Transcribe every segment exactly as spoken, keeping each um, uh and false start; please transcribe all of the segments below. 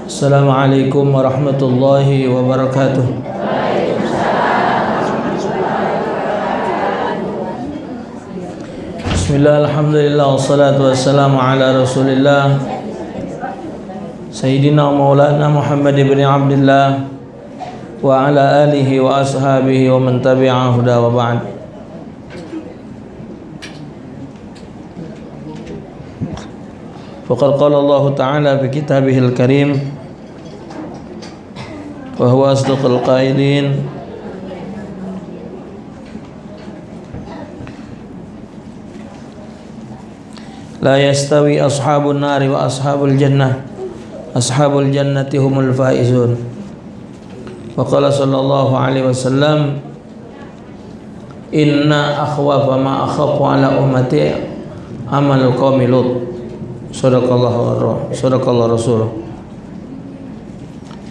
Assalamualaikum warahmatullahi wabarakatuh. Bismillah, alhamdulillah, wassalatu wassalamu ala Rasulillah, Sayyidina wa Maulana Muhammad ibn Abdillah, wa ala alihi wa ashabihi wa man tabi'a huda, wa ba'd. Faqad qala Allahu ta'ala fi kitabihil karim, wa huwa asdaqul qailin, "La yastawi ashabun nari wa ashabul jannah. Ashabul jannati humul faizun." Wa qala sallallahu alaihi wasallam, "Inna akhwafa ma akhafu ala ummati amalu qaumi Lut." Sadaqallahu ar-, sadaqallahu Rasul.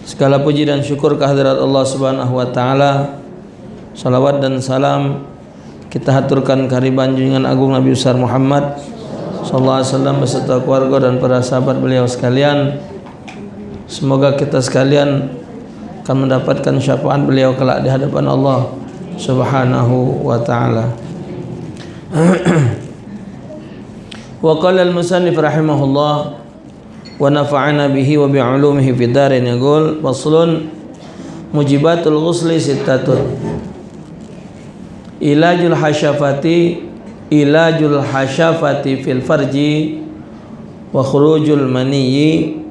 Segala puji dan syukur kehadirat Allah Subhanahu wa taala. Salawat dan salam kita haturkan kehariban junjungan agung Nabi besar Muhammad sallallahu alaihi wasallam beserta keluarga dan para sahabat beliau sekalian. Semoga kita sekalian akan mendapatkan syafaat beliau kelak di hadapan Allah Subhanahu wa taala. Wa qala al-musannif rahimahullah, wa nafa'ana bihi wa bi ulumihi fid darain, yaqul, faslun, mujibatul ghusli sittatun. Ilajul hasyafati, ilajul hasyafati fil farji, wa khurujul maniyyi,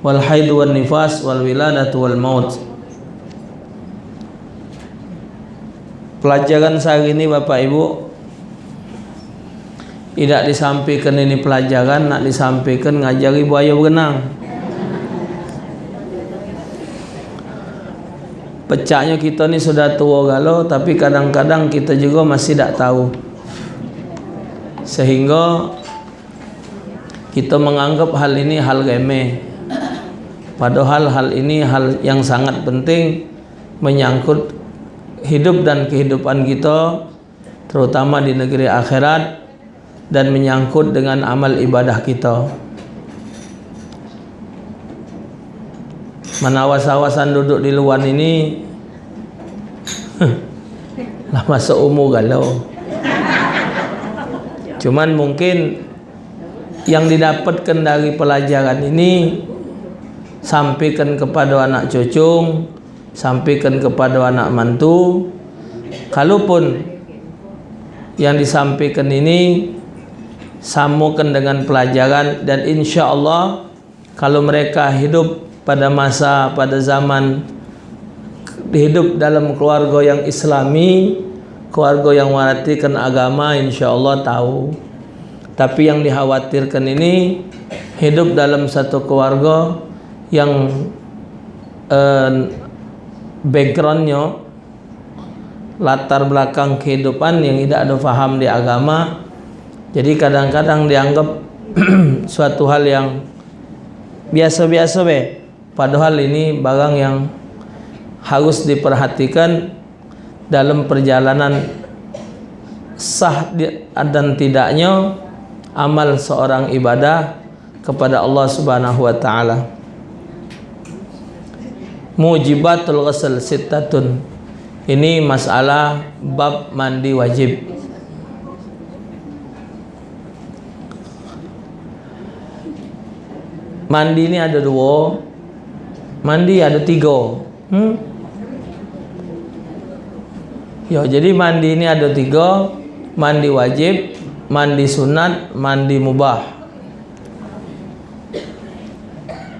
wal haid wan nifas, wal wiladatu wal maut. Pelajaran sehari ini, Bapak Ibu, idak disampaikan ini pelajaran, nak disampaikan ngajari buayo berenang. Pecaknyo kito ni sudah tuo galo, tapi kadang-kadang kito jugo masih dak tahu. Sehinggo kito menganggap hal ini hal remeh. Padahal hal ini hal yang sangat penting, menyangkut hidup dan kehidupan kito, terutama di negeri akhirat, dan menyangkut dengan amal ibadah kito. Men awas-awasan duduk di luar ini, lah masuk umur galo. Cuman mungkin yang didapatkan dari pelajaran ini, sampaikan kepada anak cucung, sampaikan kepada anak mantu. Kalaupun yang disampaikan ini samakan dengan pelajaran, dan insya Allah kalau mereka hidup pada masa, pada zaman hidup dalam keluarga yang islami, keluarga yang merhatikan agama, insya Allah tahu. Tapi yang dikhawatirkan ini hidup dalam satu keluarga yang, eh, backgroundnya, latar belakang kehidupan yang idak ado faham di agama. Jadi kadang-kadang dianggap suatu hal yang biaso-biaso be. Padahal ini barang yang harus diperhatikan dalam perjalanan sah di-, dan tidaknya amal seorang ibadah kepada Allah Subhanahu wa taala. Mujibatul ghusl sittatun. Ini masalah bab mandi wajib. Mandi ni ado duo, mandi ado tigo. Hmm? Yo, jadi mandi ni ado tigo, mandi wajib, mandi sunat, mandi mubah.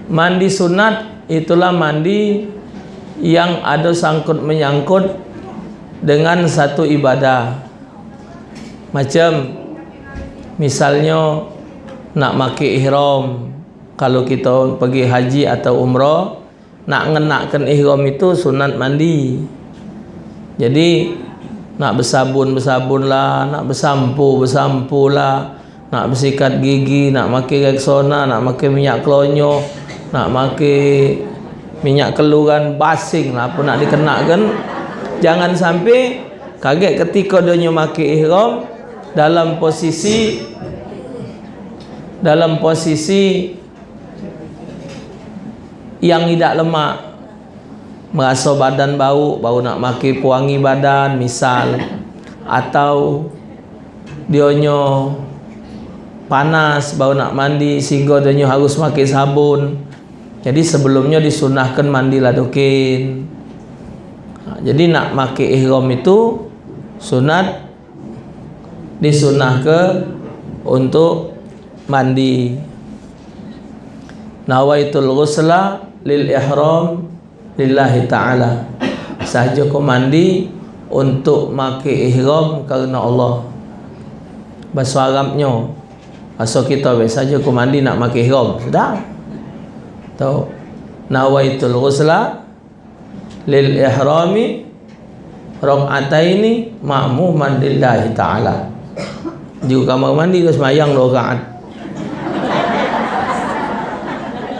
Mandi sunat itulah mandi yang ado sangkut menyangkut dengan satu ibadah. Macam misalnyo nak make ihram, kalau kito pergi haji atau umrah, nak ngenakken ihram itu sunat mandi. Jadi nak besabun, besabun lah, nak besampo, besampo lah, nak besikat gigi, nak make Rexona, nak make minyak kelonyo, nak make minyak keluran, basing lah apo nak dikenakken. Jangan sampe kagek ketiko donyo make ihram dalam posisi dalam posisi yang idak lemak, meraso badan bau, bau nak make pewangi badan, misal, atau dionyo panas, bau nak mandi, sehinggo dionyo harus make sabun. Jadi, sebelumnyo disunahkan mandi ladokin. Nah, jadi, nak make ihram itu sunat, disunahke untuk mandi. Nawaitul ghusla lil ihram lillahi ta'ala. Sajo ku mandi untuk make ihram karena Allah. Baso Arabnyo, baso kito be, sajo ku mandi nak make ihram. Sudah. Tu. Nawaitul ghusla lil ihrami rak'ataini ma'muman lillahi ta'ala. Di kamar mandi tu sembahyang dua rakaat.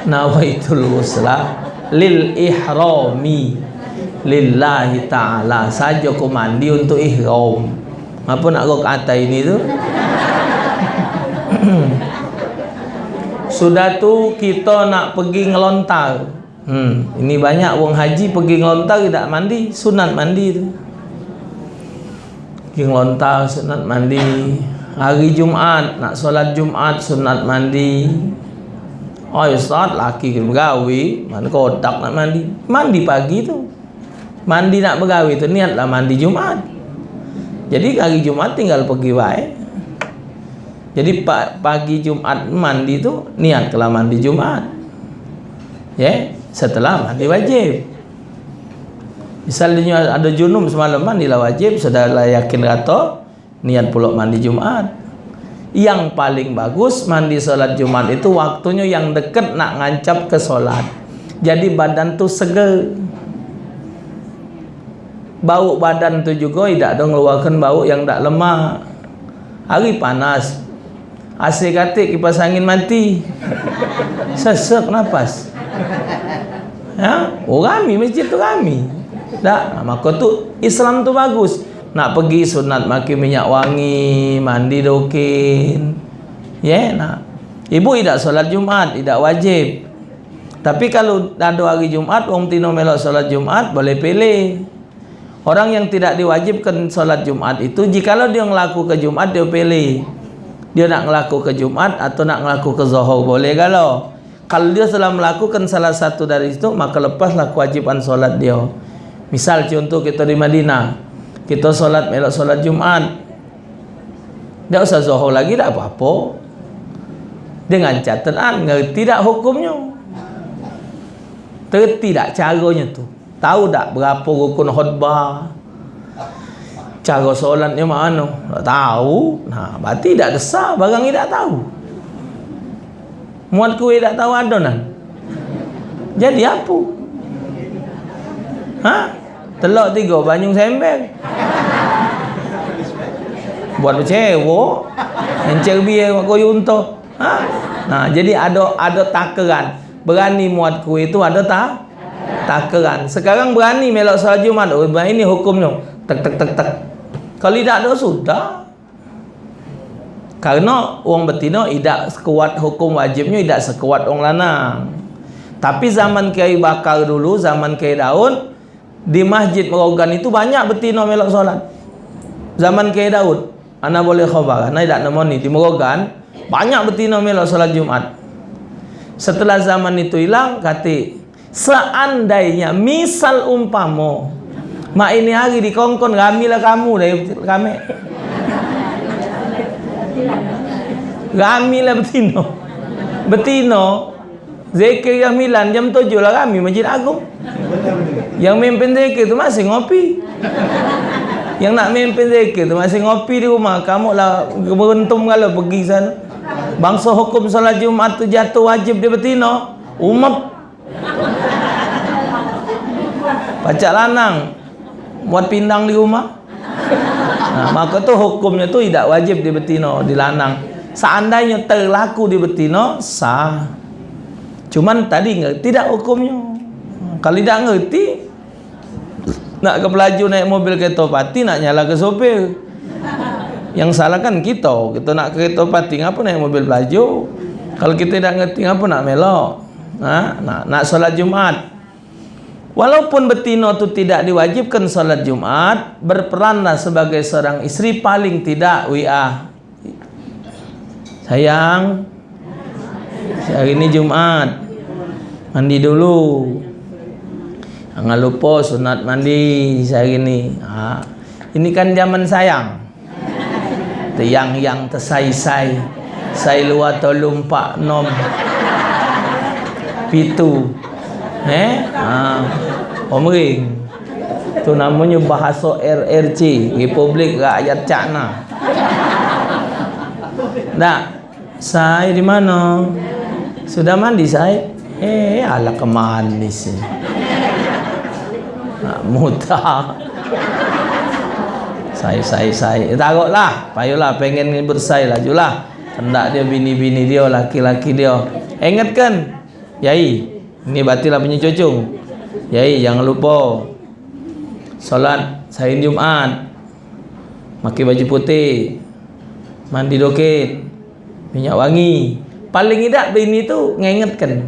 Nawaitul ghusla lil ihrami lillahi ta'ala. Sajo ku mandi untuk ihram. Ngapo nak rak'ataini tu? Sudah tu kito nak pergi ngelontar. Hmm, ini banyak wong haji pergi ngelontar idak mandi, sunat mandi tu. Pergi ngelontar sunat mandi. Hari Jumat, nak solat Jumat sunat mandi. Oi, ustaz, laki kena begawe, mano kodak nak mandi. Mandi pagi tu. Mandi nak begawe tu niatlah mandi Jumat. Jadi hari Jumat tinggal pergi bae. Jadi pa-, pagi Jumat mandi tu niatlah mandi Jumat. Ye, setelah mandi wajib. Misalnyo ado junub semalam, mandilah wajib, sudah lah yakin rato, niat pulo mandi Jumat. Yang paling bagus mandi solat Jumat itu waktunyo yang deket nak ngancap ke solat. Jadi badan tu seger. Bau badan tu jugo idak ado ngeluarkan bau yang dak lemak. Hari panas, A C katik, kipas angin mati. Sesek napas. Ya, oh, rami masjid tu, rami. Dak, nah, maka tu Islam tu bagus. Nak pergi sunat make minyak wangi, mandi dokin. Ye, nah. Ibu idak solat Jumat, idak wajib. Tapi kalu ado hari Jumat, wong tino melok solat Jumat, boleh pilih. Orang yang tidak diwajibkan solat Jumat itu, jikalau dio ngelakuke Jumat, dio pilih. Dio nak ngelakuke Jumat atau nak ngelakuke Zohor, boleh galo. Kalu dio telah melakukan salah satu dari situ, maka lepaslah kewajiban solat dio. Misal, contoh, kito di Madinah, kito solat, melok solat Jumat. Dak usah Zohor lagi, dak apo-apo. Dengan catatan, ngerti dak hukumnyo? Ngerti dak caronyo tu? Tahu dak berapo rukun khutbah? Caro solatnyo mano? Dak tahu. Nah, berarti dak desah barang idak tahu. Muat kue dak tahu adonan. Jadi apo? Ha? Telok tigo, banyung sember. Buat becewok. Encer bie mak koyo unto. Ha? Nah, jadi ado, ado takeran. Berani muat kue tu ado ta-, takeran. Sekarang berani melok solat Jumat. Oh, ini hukumnyo. Tek, tek, tek, tek. Kalu idak ado, sudah. Kareno wong betino idak sekuat, hukum wajibnyo idak sekuat wong lanang. Tapi zaman Kiai Bakar dulu, zaman Kiai Daud, di Masjid Merogan itu banyak betino melok solat. Zaman Kiai Daud, ana boleh khobar, ana idak nemoni, di Merogan banyak betino melok solat Jumat. Setelah zaman itu ilang, katik, seandainya, misal umpamo, mak ini hari dikongkon, ramilah kamu dai kami. Ramilah betino. Betino, zikir jam sembilan, jam tujuh lah rami Masjid Agung. Yang mimpin zikir tu masih ngopi. Yang nak mimpin zikir tu masih ngopi di rumah. Kamu lah beruntung kalau pergi sana. Bangso hukum salat Jumat tu jatuh wajib di betino. Umep. Pacak lanang muat pindang di rumah. Nah, maka tu hukumnyo tu idak wajib di betino, di lanang. Seandainyo terlaku di betino, sah. Cuman tadi ngerti dak hukumnyo? Kalu dak ngerti, nak ke pelaju naik mobil kereta pati, nak nyalahke sopir. Yang salah kan kito. Kito nak kereta pati, ngapo naik mobil pelaju? Kalau kita tidak ngerti, apa nak melok? Nah, nah, nak sholat Jumat. Walaupun betino tu tidak diwajibkan sholat Jumat, berperanlah sebagai seorang istri, paling tidak W A. Sayang, hari ini Jumat. Mandi dulu. Jangan lupa sunat mandi sehari ni. Ha. Ini kan zaman sayang. Tiang yang tesai-sai. Sai lua tolu empat enam pitu. Eh? Ha. Omring. Tu namonyo bahaso R R C, Republik Rakyat Cakna. Dak. Sai di mano? Sudah mandi, Sai? Eh, alah kemandi sih. Nak muta. Sai, sai, sai. Eh, taroklah. Payolah, pengen ngibur Sai, lajulah. Kendak dio bini-bini dio, laki-laki dio. Ingatkan. Yai, ini batilah punyo cucung. Yai, jangan lupa. Sholat sehari Jumat. Makai baju putih. Mandi doket. Minyak wangi. Paling idak bini tu ngingetkan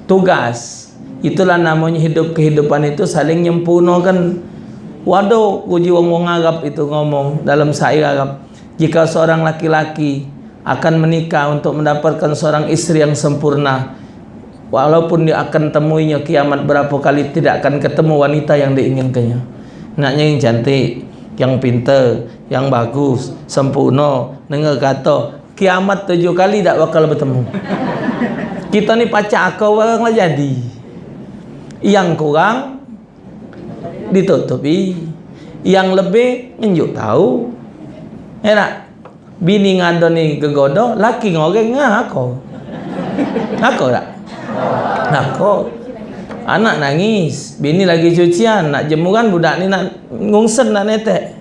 tugas. Itulah namonyo hidup, kehidupan itu saling nyempurnokan. Waduh, puji wong-wong Arab itu ngomong dalam syair Arab. Jika seorang laki-laki akan menikah untuk mendapatkan seorang istri yang sempurna, walaupun dia akan temuinya kiamat berapa kali, tidak akan ketemu wanita yang diinginkannya. Naknya yang cantik, yang pinter, yang bagus, sempurna, dengar kata, kiamat tujuh kali tak bakal bertemu. Kita ni pacak akal orang lah jadi. Yang kurang ditutupi, yang lebih ngenjuk tahu. Ya tak? Bini ngadoni gegodo, laki ngoreng ngako. Ngako tak? Ngako. Anak nangis, bini lagi cucian, nak jemuran, budak ni nak ngungsen, nak netek.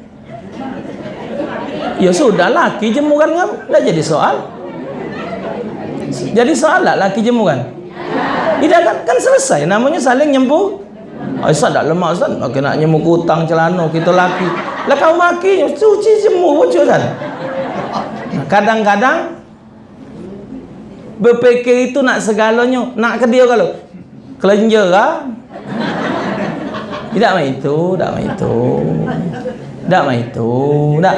Ya sudah, laki jemuran ngam, dak jadi soal. Jadi soal dak laki jemuran? Idak kan, kan selesai, namonyo saling nyempu. Ai, Ustaz, dak lemak, Ustaz. Makin nak nyemu kutang celano kito laki. Lah kau maki, cuci jemu bocor kan. Nah, kadang-kadang bepikir itu nak segalonyo, nak ke dio kalu. Kelenjera. Dak mak itu, dak mak itu. Dak mak itu, dak.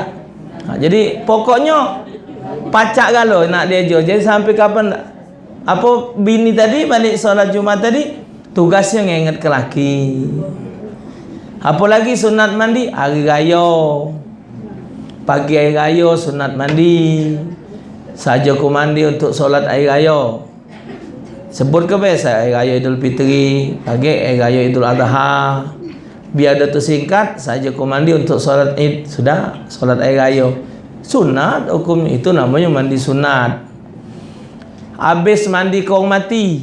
Nah, jadi pokoknyo pacak galo nak dio. Jadi sampai kapan Apo bini tadi balik solat Jumat tadi, tugasnyo ngengetke laki. Apo lagi sunat mandi? Hari rayo. Pagi hari rayo sunat mandi. Sajo ku mandi untuk solat hari rayo. Sebut ke be, hari rayo Idul Fitri, pagi hari rayo Idul Adha. Biar dio tu singkat, sajo ku mandi untuk solat Id, sudah, solat hari rayo. Sunat hukum itu namonyo mandi sunat. Abis mandi ke wong mati,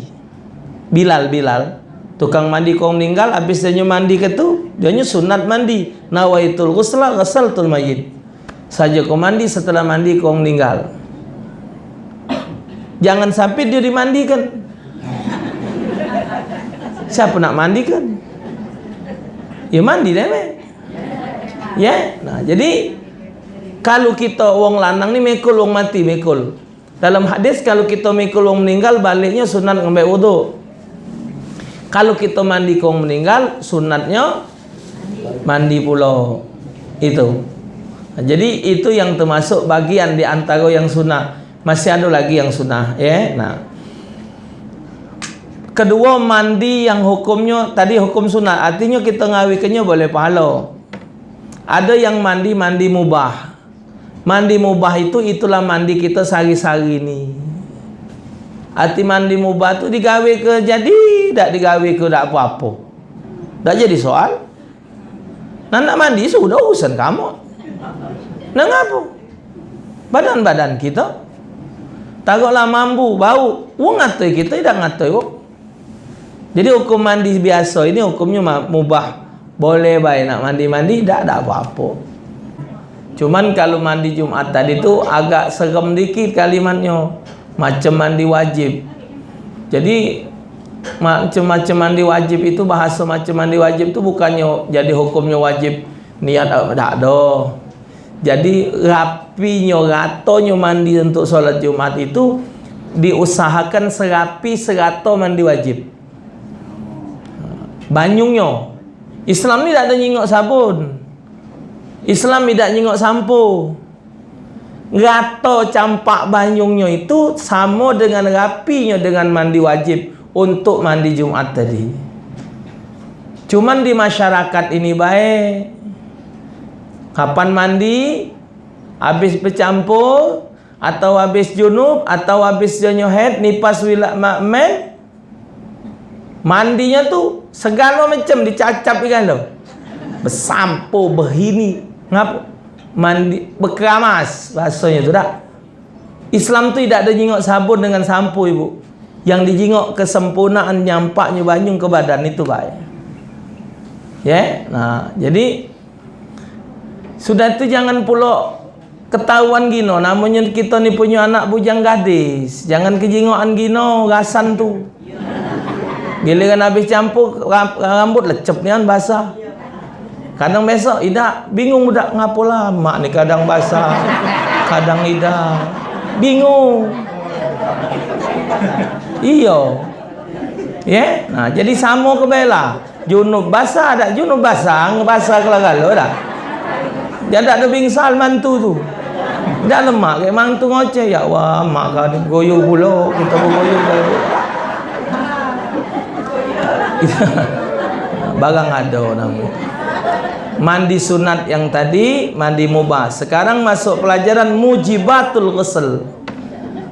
Bilal, Bilal, tukang mandi ke wong meninggal, abis dionyo mandi ke tu, dionyo sunat mandi. Nawaitul ghusla ghasaltul mayyit. Sajo ku mandi, setelah mandi ke wong meninggal. Jangan sampai dio dimandikan. Siapo nak mandikan? Ya mandi deh, meh. Ya, nah, jadi kalu kito wong lanang ni mikul wong mati, mikul. Dalam hadis, kalu kito mikul wong meninggal, baliknyo sunat ngambek wuduk. Kalu kito mandi ke wong meninggal, sunatnyo mandi pulo. Itu. Nah, jadi, itu yang termasuk bagian di antaro yang sunat. Masih ado lagi yang sunat, ya. Nah. Keduo, mandi yang hukumnyo, tadi hukum sunat, artinyo kito ngawikennyo boleh pahalo. Ado yang mandi, mandi mubah. Mandi mubah itu, itulah mandi kito sehari-sehari ni. Arti mandi mubah tu digawe ke jadi, dak digawe ke dak apo-apo. Dak jadi soal. Nah, nak mandi sudah urusan kamu. Nah, ngapo? Badan-badan kito. Taroklah mambu, bau. Wong ngatoi kito, dak ngatoi wong. Jadi, hukum mandi biaso ini hukumnyo ma-, mubah. Boleh bae nak mandi-mandi, dak, dak apo-apo. Cuman kalu mandi Jumat tadi tu agak serem dikit kalimatnyo. Macam mandi wajib. Jadi, macam-macam mandi wajib itu, bahaso macam mandi wajib tu bukannyo jadi hukumnyo wajib niat, dak do. Jadi, rapinyo, ratonyo mandi untuk solat Jumat itu, Diusahakan serapi serato mandi wajib. Banyunyo. Islam ni dak ado nyingok sabun. Islam idak nyingok sampo. Rato campak banyunyo itu samo dengan rapinyo dengan mandi wajib untuk mandi Jumat tadi. Cuman di masyarakat ini bae, kapan mandi, habis becampur, atau habis junub, atau habis donyo haid, nipas, wila, ma-, men, Mandinyo tu segalo macam dicacap ikan tu. Besampo, behini. Ngapo? Mandi, bekeramas bahasonyo tu dak. Islam tu idak ado jingok sabun dengan sampo, Ibu. Yang dijingok kesempurnaan nyampaknyo banyung ke badan itu bae. Ye? Nah, jadi sudah tu jangan pulo ketahuan gino, namonyo kito ni punyo anak bujang gadis, jangan kejingokan gino rasan tu. Giliran habis campur, ram-, rambut lecep nian basah. Kadang besok idak, bingung budak, ngapo lamak ni, kadang basah, kadang idak. Bingung. Iyo. Ye? Nah, jadi samo ke bela. Junub basah, dak junub basah, ngebasah kala-kala dah. Dak ado bingsal mantu tu. Dak lemak, kayak mantu ngoceh, "Ya Allah, mak kau ni begoyo pulo, kito begoyo pulo." Barang ado namo. Mandi sunat yang tadi, mandi mubah. Sekarang masuk pelajaran mujibatul ghusl.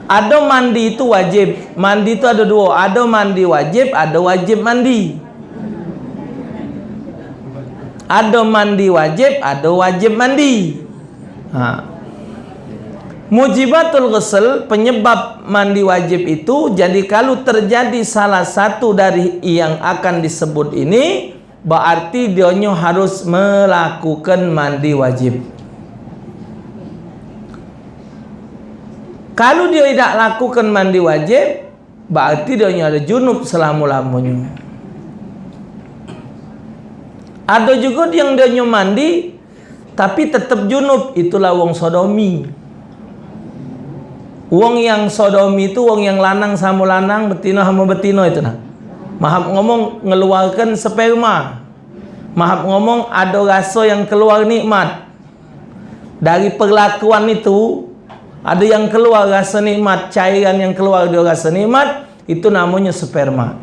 Ado mandi itu wajib. Mandi itu ado duo. Ado mandi wajib, ado wajib mandi. Ado mandi wajib, ado wajib mandi. Ha. Mujibatul ghusl, penyebab mandi wajib itu, jadi kalu terjadi salah satu dari yang akan disebut ini, berarti dionyo harus melakukan mandi wajib. Kalu dio idak lakukan mandi wajib, berarti dionyo ado junub selamo-lamonyo. Ado jugo yang dionyo mandi, tapi tetep junub, itulah wong sodomi. Wong yang sodomi tu wong yang lanang samo lanang, betino samo betino itu nah. Mahap ngomong ngeluarkan sperma. Mahap ngomong ado raso yang keluar nikmat. Dari perlakuan itu, ado yang keluar raso nikmat, cairan yang keluar dio raso nikmat, itu namonyo sperma.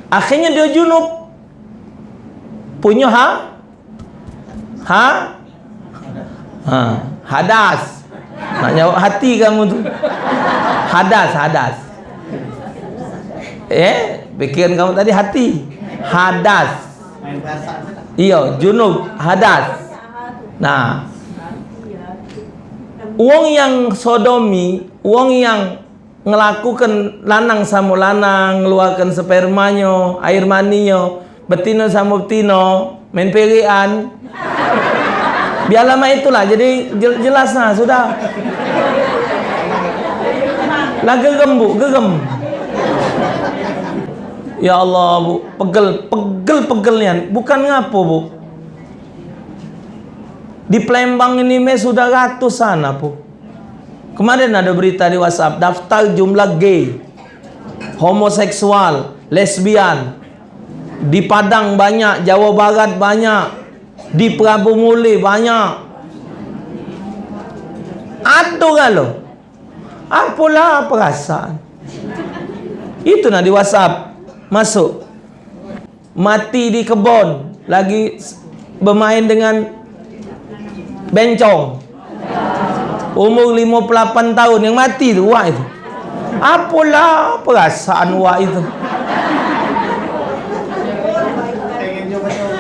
Akhirnyo dio junub. Punyo ha? Ha? Ha, hadas. Nak nyawab hati kamu tu. Hadas, hadas. Eh, pikiran kamu tadi hati. Hadas. Iyo, junub, hadas. Nah. Wong yang sodomi, wong yang ngelakukan lanang samo lanang, ngeluarkan spermanyo, air maninyo, betino samo betino, main perean. Biarlah mak itulah, jadi jel-, jelas nah, sudah. Lah gerem, Bu, gerem. Ya Allah, Bu, pegel, pegel, pegel nian. Bukan ngapo, Bu. Di Palembang ini me sudah ratusan, apo. Kemarin ado berita di WhatsApp, daftar jumlah gay, homoseksual, lesbian. Di Padang banyak, Jawa Barat banyak, di Prabu Muli banyak. Ado galo. Apolah perasaan. Itu nah di WhatsApp masuk. Mati di kebon, lagi s-, bermain dengan bencong. Umur limo puluh lapan tahun yang mati tu, wak itu. Apolah perasaan wak itu.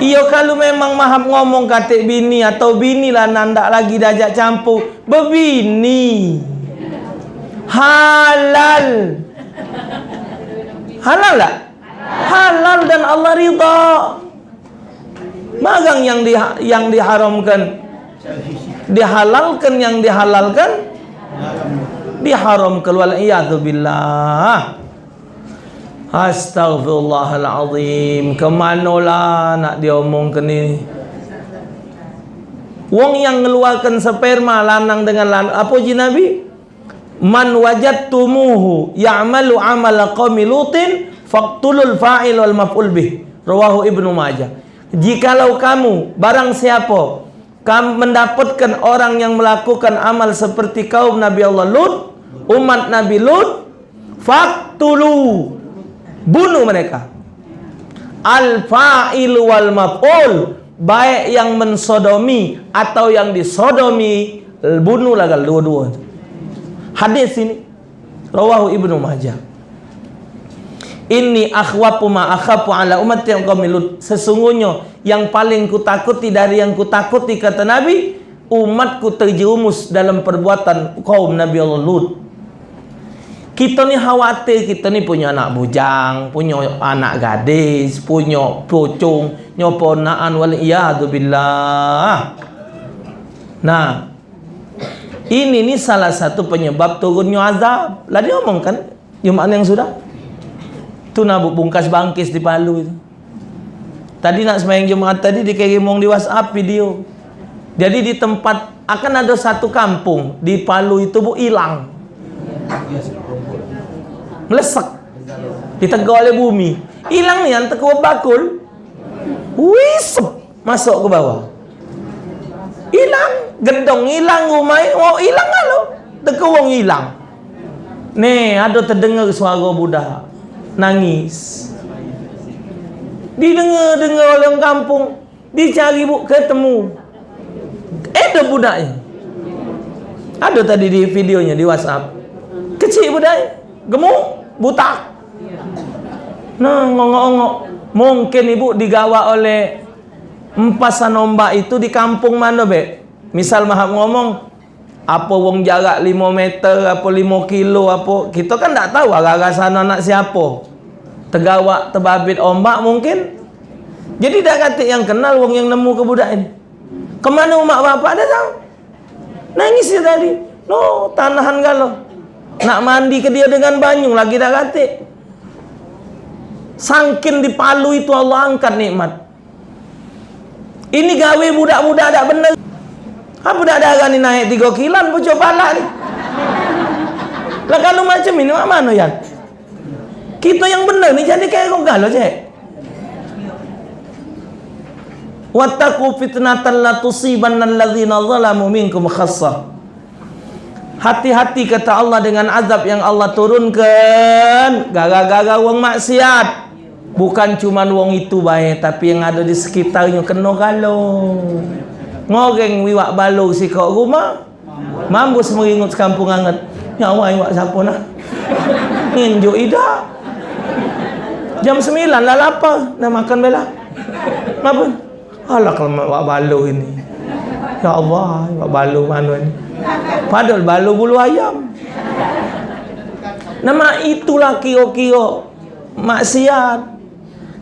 Iyo, kalu memang mahap ngomong katek bini atau bini lah nandak lagi diajak campur, bebini. Halal. Halal dak? Halal dan Allah ridha. Barang yang di-, yang diharamkan, dihalalkan, yang dihalalkan, diharamkan. Wal iyadzu billah. Astagfirullahalazim. Kemanolah nak diomongkan ini? Wong yang ngeluarkan sperma lanang dengan lan-, apo ji Nabi? "Man wajadtumuhu ya'malu amala qaumi Lutin, faqtulul fa'il wal maf'ul bih." Rawahu Ibnu Majah. Jikalau kamu, barang siapa, kamu mendapatkan orang yang melakukan amal seperti kaum Nabi Allah Lut, umat Nabi Lut, faqtulu, bunuh mereka. Al fa'il wal maf'ul, baik yang mensodomi atau yang disodomi, bunuhlah gal dua-dua. Hadis ini rawahu Ibnu Majah. "Inni akhwafu ma akhafu ala ummati qaumi Lut." Sesungguhnya yang paling kutakuti dari yang kutakuti, kata Nabi, umatku terjerumus dalam perbuatan kaum Nabi Allah Lut. Kita ni khawatir, kita ni punya anak bujang, punya anak gadis, punya pucung, nyo ponaan, wal iyadu billah. Nah, ini ni salah satu penyebab turunnya azab. Lah diomongkan Jumat yang sudah. Tu nabuk bungkas bangkis di Palu itu. Tadi nak sembahyang Jumat tadi dikirim wong di WhatsApp video. Jadi di tempat, akan ada satu kampung di Palu itu, bu, hilang. Melesek. Ditegak oleh bumi. Hilang ni yang tekuat bakul. Wisep. Masuk ke bawah. Ilang, gedong ilang, rumah, oh, ilang lalu. Tekuwong ilang. Nih, ada terdengar suara budak nangis. Didengar-dengar oleh orang kampung, dicari, bu, ketemu. Ada budaknya. Ada tadi di videonya di WhatsApp. Kecil budaknya, gemuk, butak. Nah, ngongok-ngongok. Mungkin ibu digawa oleh empasan ombak itu di kampung mano be? Misal mahap ngomong, apa wong jarak limo meter, apa limo kilo, apa, kita kan dak tahu arah-arah sana anak siapa. Tegawak, tebabit ombak mungkin. Jadi dak katik yang kenal wong yang nemu ke budak ini. Kemana umak bapak dak tahu. Nangis dia tadi. No, tanahan galo. Nak mandi ke dia dengan banyu lagi dak katik. Sangkin di Palu itu Allah angkat nikmat. Ini gawe budak-budak dak bener. Apa dak darah ni naik tiga kilan pucuk pala ni? Lah kalau macam ini mak mano, Yan? Kita yang bener ni jadi kayak kok galo, cek. Wattaqu fitnatan la tusibanna alladzina zalamu minkum khassah. Hati-hati, kata Allah, dengan azab yang Allah turunkan gara-gara wong maksiat. Bukan cuman wong itu bae, tapi yang ada di sekitarnya kena galo. Ngoreng iwak balur sikok rumah, mambus meringut sekampung anget. Nyawa iwak siapa nah? Nginjuk idak. Jam sembilan lah lapar, nak makan bela. Ngapa? Alah, kelemak wak balu ini. Ya Allah, wak balu mano ini? Padahal balu bulu ayam. Nama itulah kiro-kiro maksiat.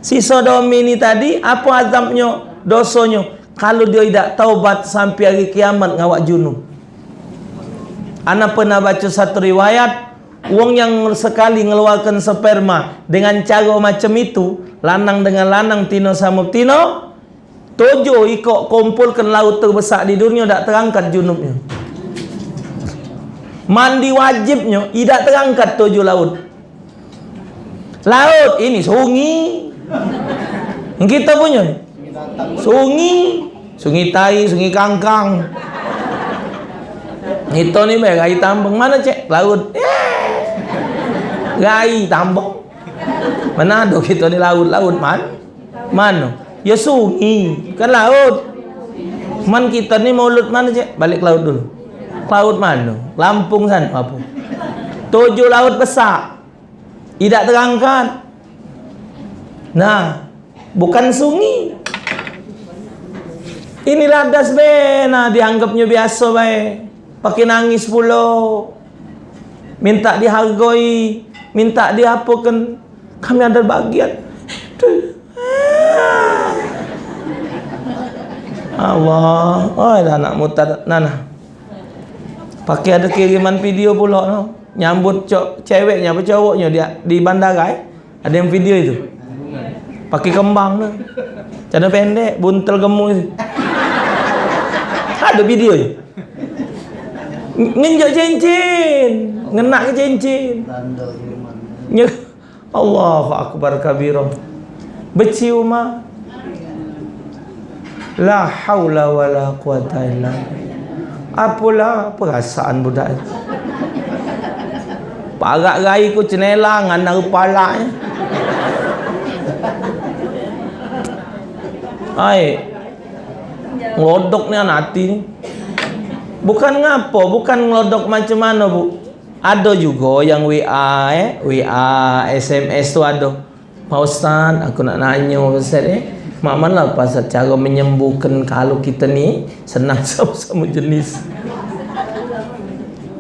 Si Sodom ini tadi, apa azabnyo, dosonyo? Kalu dio idak taubat sampai hari kiamat ngawak junub. Ana pernah baca satu riwayat, wong yang sekali ngeluarkan sperma dengan cara macam itu, lanang dengan lanang, tino samo tino, tujuh ikok kumpulkan laut terbesak di dunia, dak terangkat junubnyo. Mandi wajibnyo, idak terangkat tujuh laut. Laut ini sungi. Yang kita punya sungi, sungi tai, sungi kangkang. Kita ni bae gai tambang. Mana, cek? Laut. Gai tambang. Mana ada kita ni laut, laut man? Mano? Ya sungi, kan laut. Man kita ni mulut mano, cek? Balik ke laut dulu. Laut mano? Lampung sana apa? Tujuh laut besak. Idak terangkat. Nah, bukan sungi. Inilah das be, nah, dianggapnyo biaso bae. Pakai nangis pulo. Minta dihargoi, minta diapokan. Kami ada bagian. Allah, oi, anak mutar, nah, nah. Pakai ada kiriman video pulo, no. Nyambut cok, ceweknya apa cowoknya dia di bandara, eh. Ada yang video itu. Pakai kembang tu. Celana pendek, buntel gemuk itu. Ada video itu. Nginjak cincin. Ngenake cincin. Nye-, Allahu Akbar kabira. Becium ah. La haula wala quwata illa billah. Apolah perasaan budak ni. Parak rai ku cenela ngana kepala e. Ai. Ngelodok nian ati ni. Bukan ngapo, bukan ngelodok macam mano, Bu. Ado jugo yang W A, eh, W A, S M S tu ado. "Pak Ustaz, aku nak nanyo, Pak Ustaz, eh, mak mano lah, Pak Ustaz, caro menyembuhkan kalu kito ni senang samo-samo jenis?"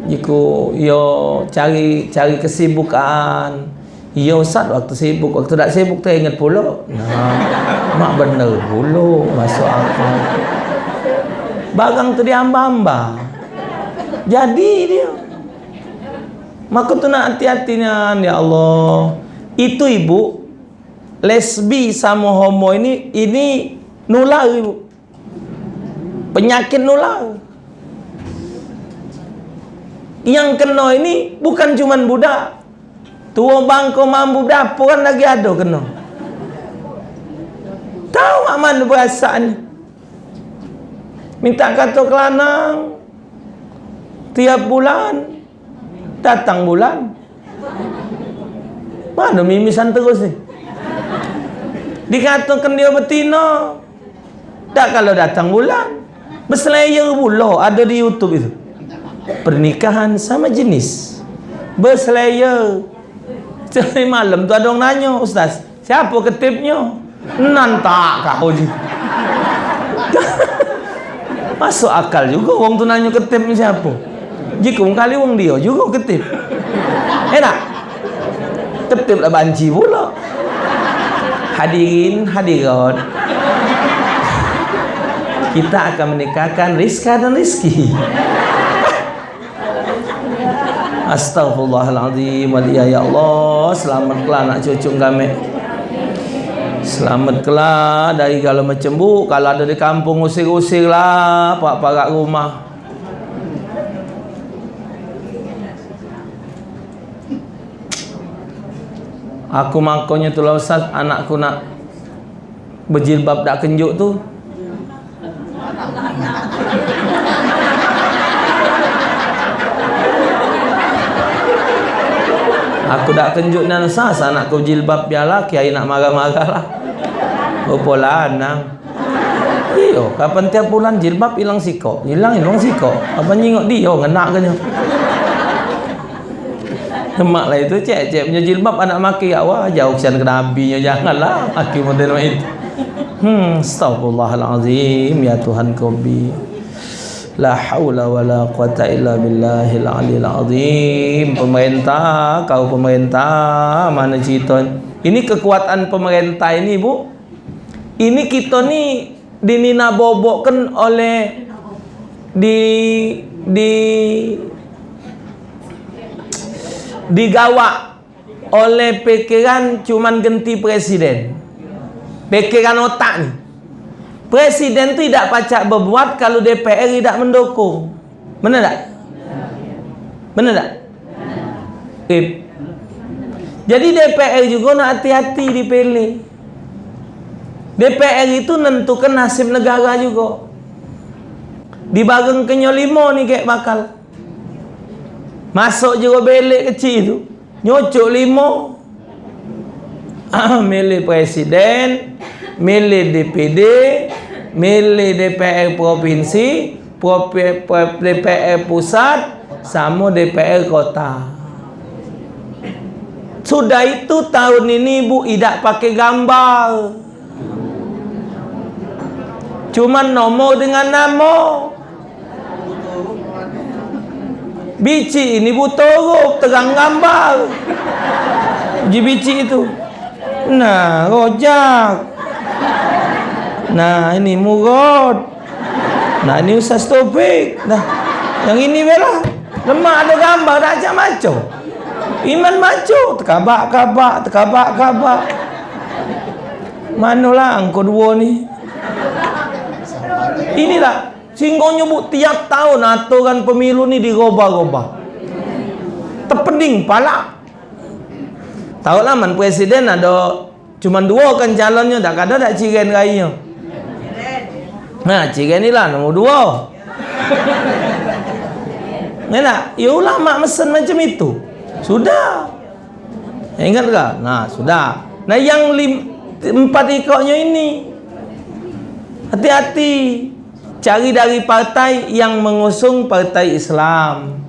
Jiku, yo cari, cari kesibukan. Iyo, Ustaz, waktu sibuk, waktu dak sibuk teringet pulo. Nah, mak bener pulo, masuk akal. Barang tu diamba-amba. Jadi dio. Maka tu nak hati-hati nian, ya Allah. Itu ibu, lesbi samo homo ini, ini nular ibu. Penyakit nular. Yang keno ini bukan cuman budak. Tuo bangko mambu daporan lagi ado keno. Tau mak mano perasaan ni. Minta kato ke lanang tiap bulan. Datang bulan. Mano mimisan terus ni? Dikatokan dio betino. Dak kalu datang bulan. Beslayer pulo, ado di YouTube itu. Pernikahan sama jenis. Beslayer. Tadi malam tu ado wong nanyo, "Ustaz, siapo ketipnyo?" Nan tak kau ji. Masuk akal jugo wong tu nanyo ketip siapo. Jikung kali wong dio jugo ketip. Enak. Ketip lah banci pulo. Hadirin, hadirat. Kita akan menikahkan Rizka dan Rizki. Astagfirullahalazim. Ya, ya Allah, selamatkanlah anak cucu kami. Selamatkanlah dari segala macam, Bu. Kalau ada di kampung, usir-usirlah, pak parak rumah. Aku makonyo tu lah, Ustaz, anakku nak bejilbab dak kenjuk tu. Aku dak kenjuk nan sas, anakku jilbab biarlah, kiai nak marah-marah lah. Rupo lanang. Iyo, kapan tiap bulan jilbab ilang sikok, ilang, ilang sikok. Kapan nyingok dio ngena ke nyo. Lemak lah itu, cek, cek punyo jilbab anak maki, ya wah, jauh sian ke nabi nyo, janganlah maki model mak itu. Hmm, astagfirullahalazim, ya Tuhan kobi. La haula wala quwata illa billahil aliyil azim. Pemerintah, kau pemerintah, mano cerito? Ini kekuatan pemerintah ini, Bu. Ini kito ni dininabobokkan oleh, di, di, digawak oleh pikiran cuman genti presiden. Pikiran otak ni. Presiden tu idak pacak bebuat kalu D P R idak mendukung. Bener dak? Bener dak? Sip. Jadi D P R jugo nak hati-hati dipilih. D P R itu nentukan nasib negara jugo. Dibarengkenyo limo ni kek bakal. Masuk jugo belek kecik tu. Nyucuk limo. Milih presiden, milih D P D, milih D P R provinsi, propi-, pro-, D P R pusat, samo D P R kota. Sudah itu tahun ini, Bu, idak pakai gambar. Cuman nomor dengan namo. Bicik ini buto huruf, terang gambar. Uji bicik itu. Nah, Rojak. Nah, ini Murad. Nah, ini Ustaz Taufik. Nah, yang ini be lah. Lemak ado gambar, dak cak maco. Iman maco, tekabak-kabak, tekabak-kabak. Manolah angko duo ni? Inilah, singgo nyebut tiap tahun aturan pemilu ni dirobah-robah. tepening pala. Tahu lah, man presiden ado cuman duo kan calonnyo, dak ado dak Ciren rainyo. Nah, Ciren ni lah nomor duo. Enak, ya ulama mesen macam itu. Sudah. Ingat ke? Nah, sudah. Nah, yang lim, empat ikoknyo ini, hati-hati. Cari dari partai yang mengusung partai Islam,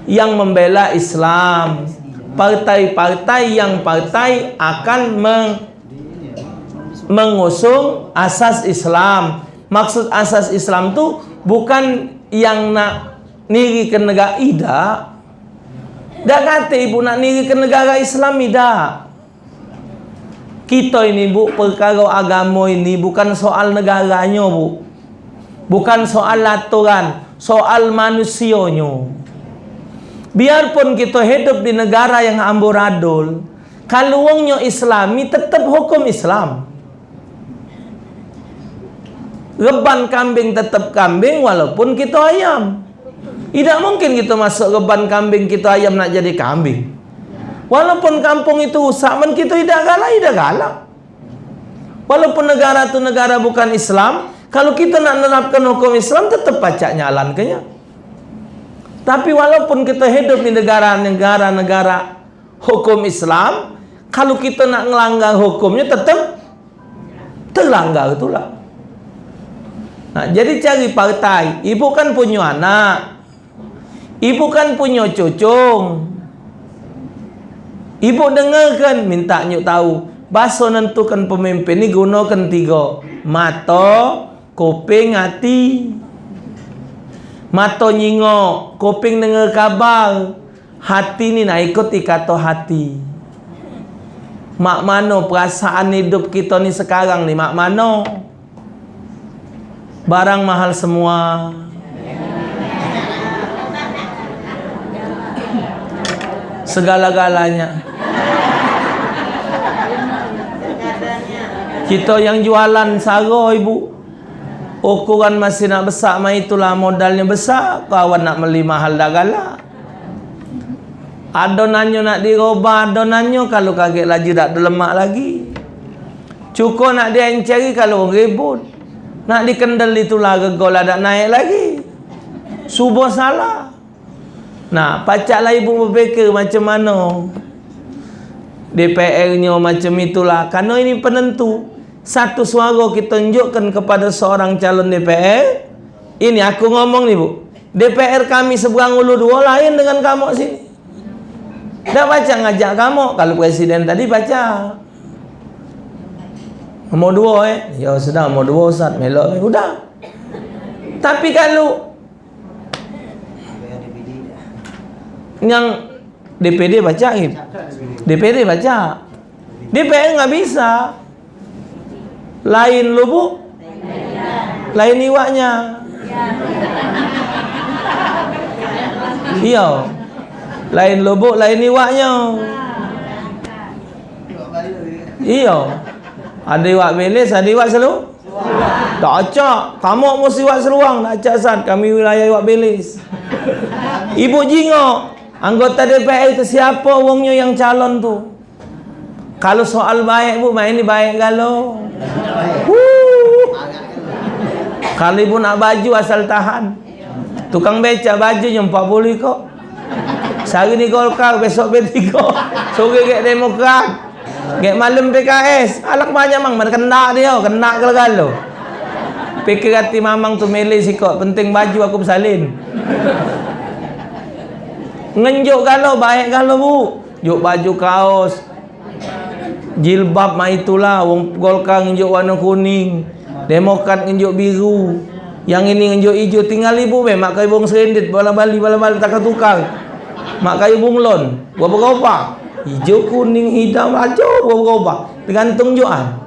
yang membela Islam. Partai-partai yang partai akan meng-, mengusung asas Islam. Maksud asas Islam tu bukan yang nak nirikan negara, idak. Dak kate ibu nak nirikan negara Islam, idak. Kito ini, Bu, perkara agamo ini bukan soal negaranyo, Bu. Bukan soal aturan, soal manusionyo. Biarpun kito hidup di negara yang amburadul, kalu wongnyo Islami, tetep hukum Islam. Reban kambing tetep kambing walaupun kito ayam. Idak mungkin kito masuk reban kambing, kito ayam nak jadi kambing. Walaupun kampung itu rusak, men kito idak galak, idak galak. Walaupun negara tu negara bukan Islam, kalu kito nak nerapkan hukum Islam, tetep pacak nyalankannya. Tapi walaupun kito hidup di negara-negara, negara hukum Islam, kalu kito nak ngelanggar hukumnyo, tetep telanggar itulah. Nah, jadi cari partai. Ibu kan punyo anak. Ibu kan punyo cucung. Ibu dengarkan, minta nyuk tahu. Baso nentukan pemimpin ni gunokan tigo. Mato, kuping, ati. Mato nyingok, kuping dengar kabar, hati ni nak ikuti kato hati. Mak mano perasaan hidup kito ni sekarang ni, mak mano? Barang mahal semua. Segala-galanya. Kito yang jualan saro, ibu. Ukuran masih nak besak, mai itulah modalnyo besak, kawan nak meli mahal dak galak. Adonannyo nak dirobah, adonannyo kalu kagek laju dak ado lemak lagi. Cuko nak dienceri kalu ribut. Nak dikendel itulah rego la dak naek lagi. Subo salah. Nah, pacaklah ibu bepikir macam mano. D P R nyo macam itulah. Karno ini penentu. Satu suaro kito unjukkan kepada seorang calon D P R. Ini aku ngomong ni, Bu. D P R kami seberang ulu duo lain dengan kamu sini. Dak pacak ngajak kamu. Kalu presiden tadi pacak. Nomor duo, eh. Ya sudah, nomor duo, Ustaz. Melok, eh. Udah. Tapi kalu yang D P D baca gitu. D P D baca. D P R nggak bisa. Lain lubuk, lain iwaknya. Iyo. Lain lubuk, lain iwaknya. Iyo. Ada iwak belis, ada iwak selu. Tak acak, kamu mesti iwak seluang, tak acak sat, kami wilayah iwak belis. Ibu jingok, anggota D P R itu siapa wongnyo yang calon tu? Kalu soal baek, Bu, mak ini baek galo. Huh. Kalu ibu nak baju, asal tahan. Tukang becak baju nyo empat puluh ikok. Sehari ni Golkar, besok P tiga. Sore gek Demokrat. Gek malem P K S. Alak banyak mang, mana kena dio, kena galo-galo. Pikir hati mamang tu milih sikok, penting baju aku besalin. Ngenjuk galo, baek galo, Bu. Juk baju kaos, jilbab, mak itulah. Wong Golkar ngenjuk warna kuning, Demokrat ngenjuk biru, yang ini ngenjuk ijo. Tinggal ibu be, mak kayu bong serendit, bala bali, bala bali, takar tukar. Mak kayu bunglon, berubah-ubah. Ijo, kuning, hitam, ajo, berubah-ubah. Tergantung juan.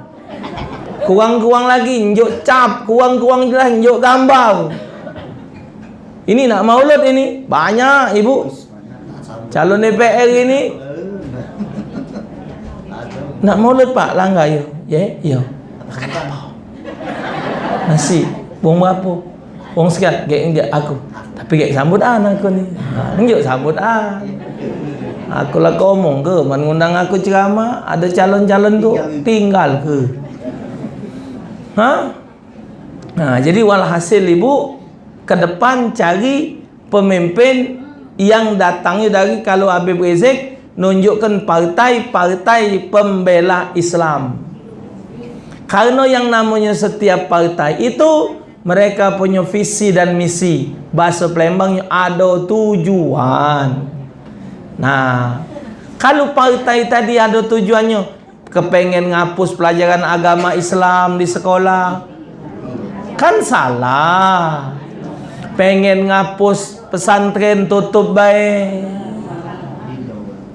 Kurang-kurang lagi, njuk cap. Kurang-kurang jelas, njuk gambar. Ini nak maulud ini. Banyak, Ibu. Calon D P R ini. Nak maulud, Pak, langgar yo. Ye, yo. Makan apa? Nasi. Wong berapo? Wong sekian, gek, gek aku. Tapi gek sambutan aku ni. Ha, njuk sambutan. Aku lah omong ke, man ngundang aku ceramah, ada calon-calon tu tinggal ke. Ha? Nah, jadi walhasil ibu, ke depan cari pemimpin yang datangnya dari, kalau Habib Rizik nunjukkan partai-partai pembela Islam. Karena yang namanya setiap partai itu mereka punya visi dan misi. Bahasa Palembangnya ada tujuan. Nah, kalau partai tadi ada tujuannya, kepengen ngapus pelajaran agama Islam di sekolah, kan salah. Pengen ngapus pesantren, tutup bae.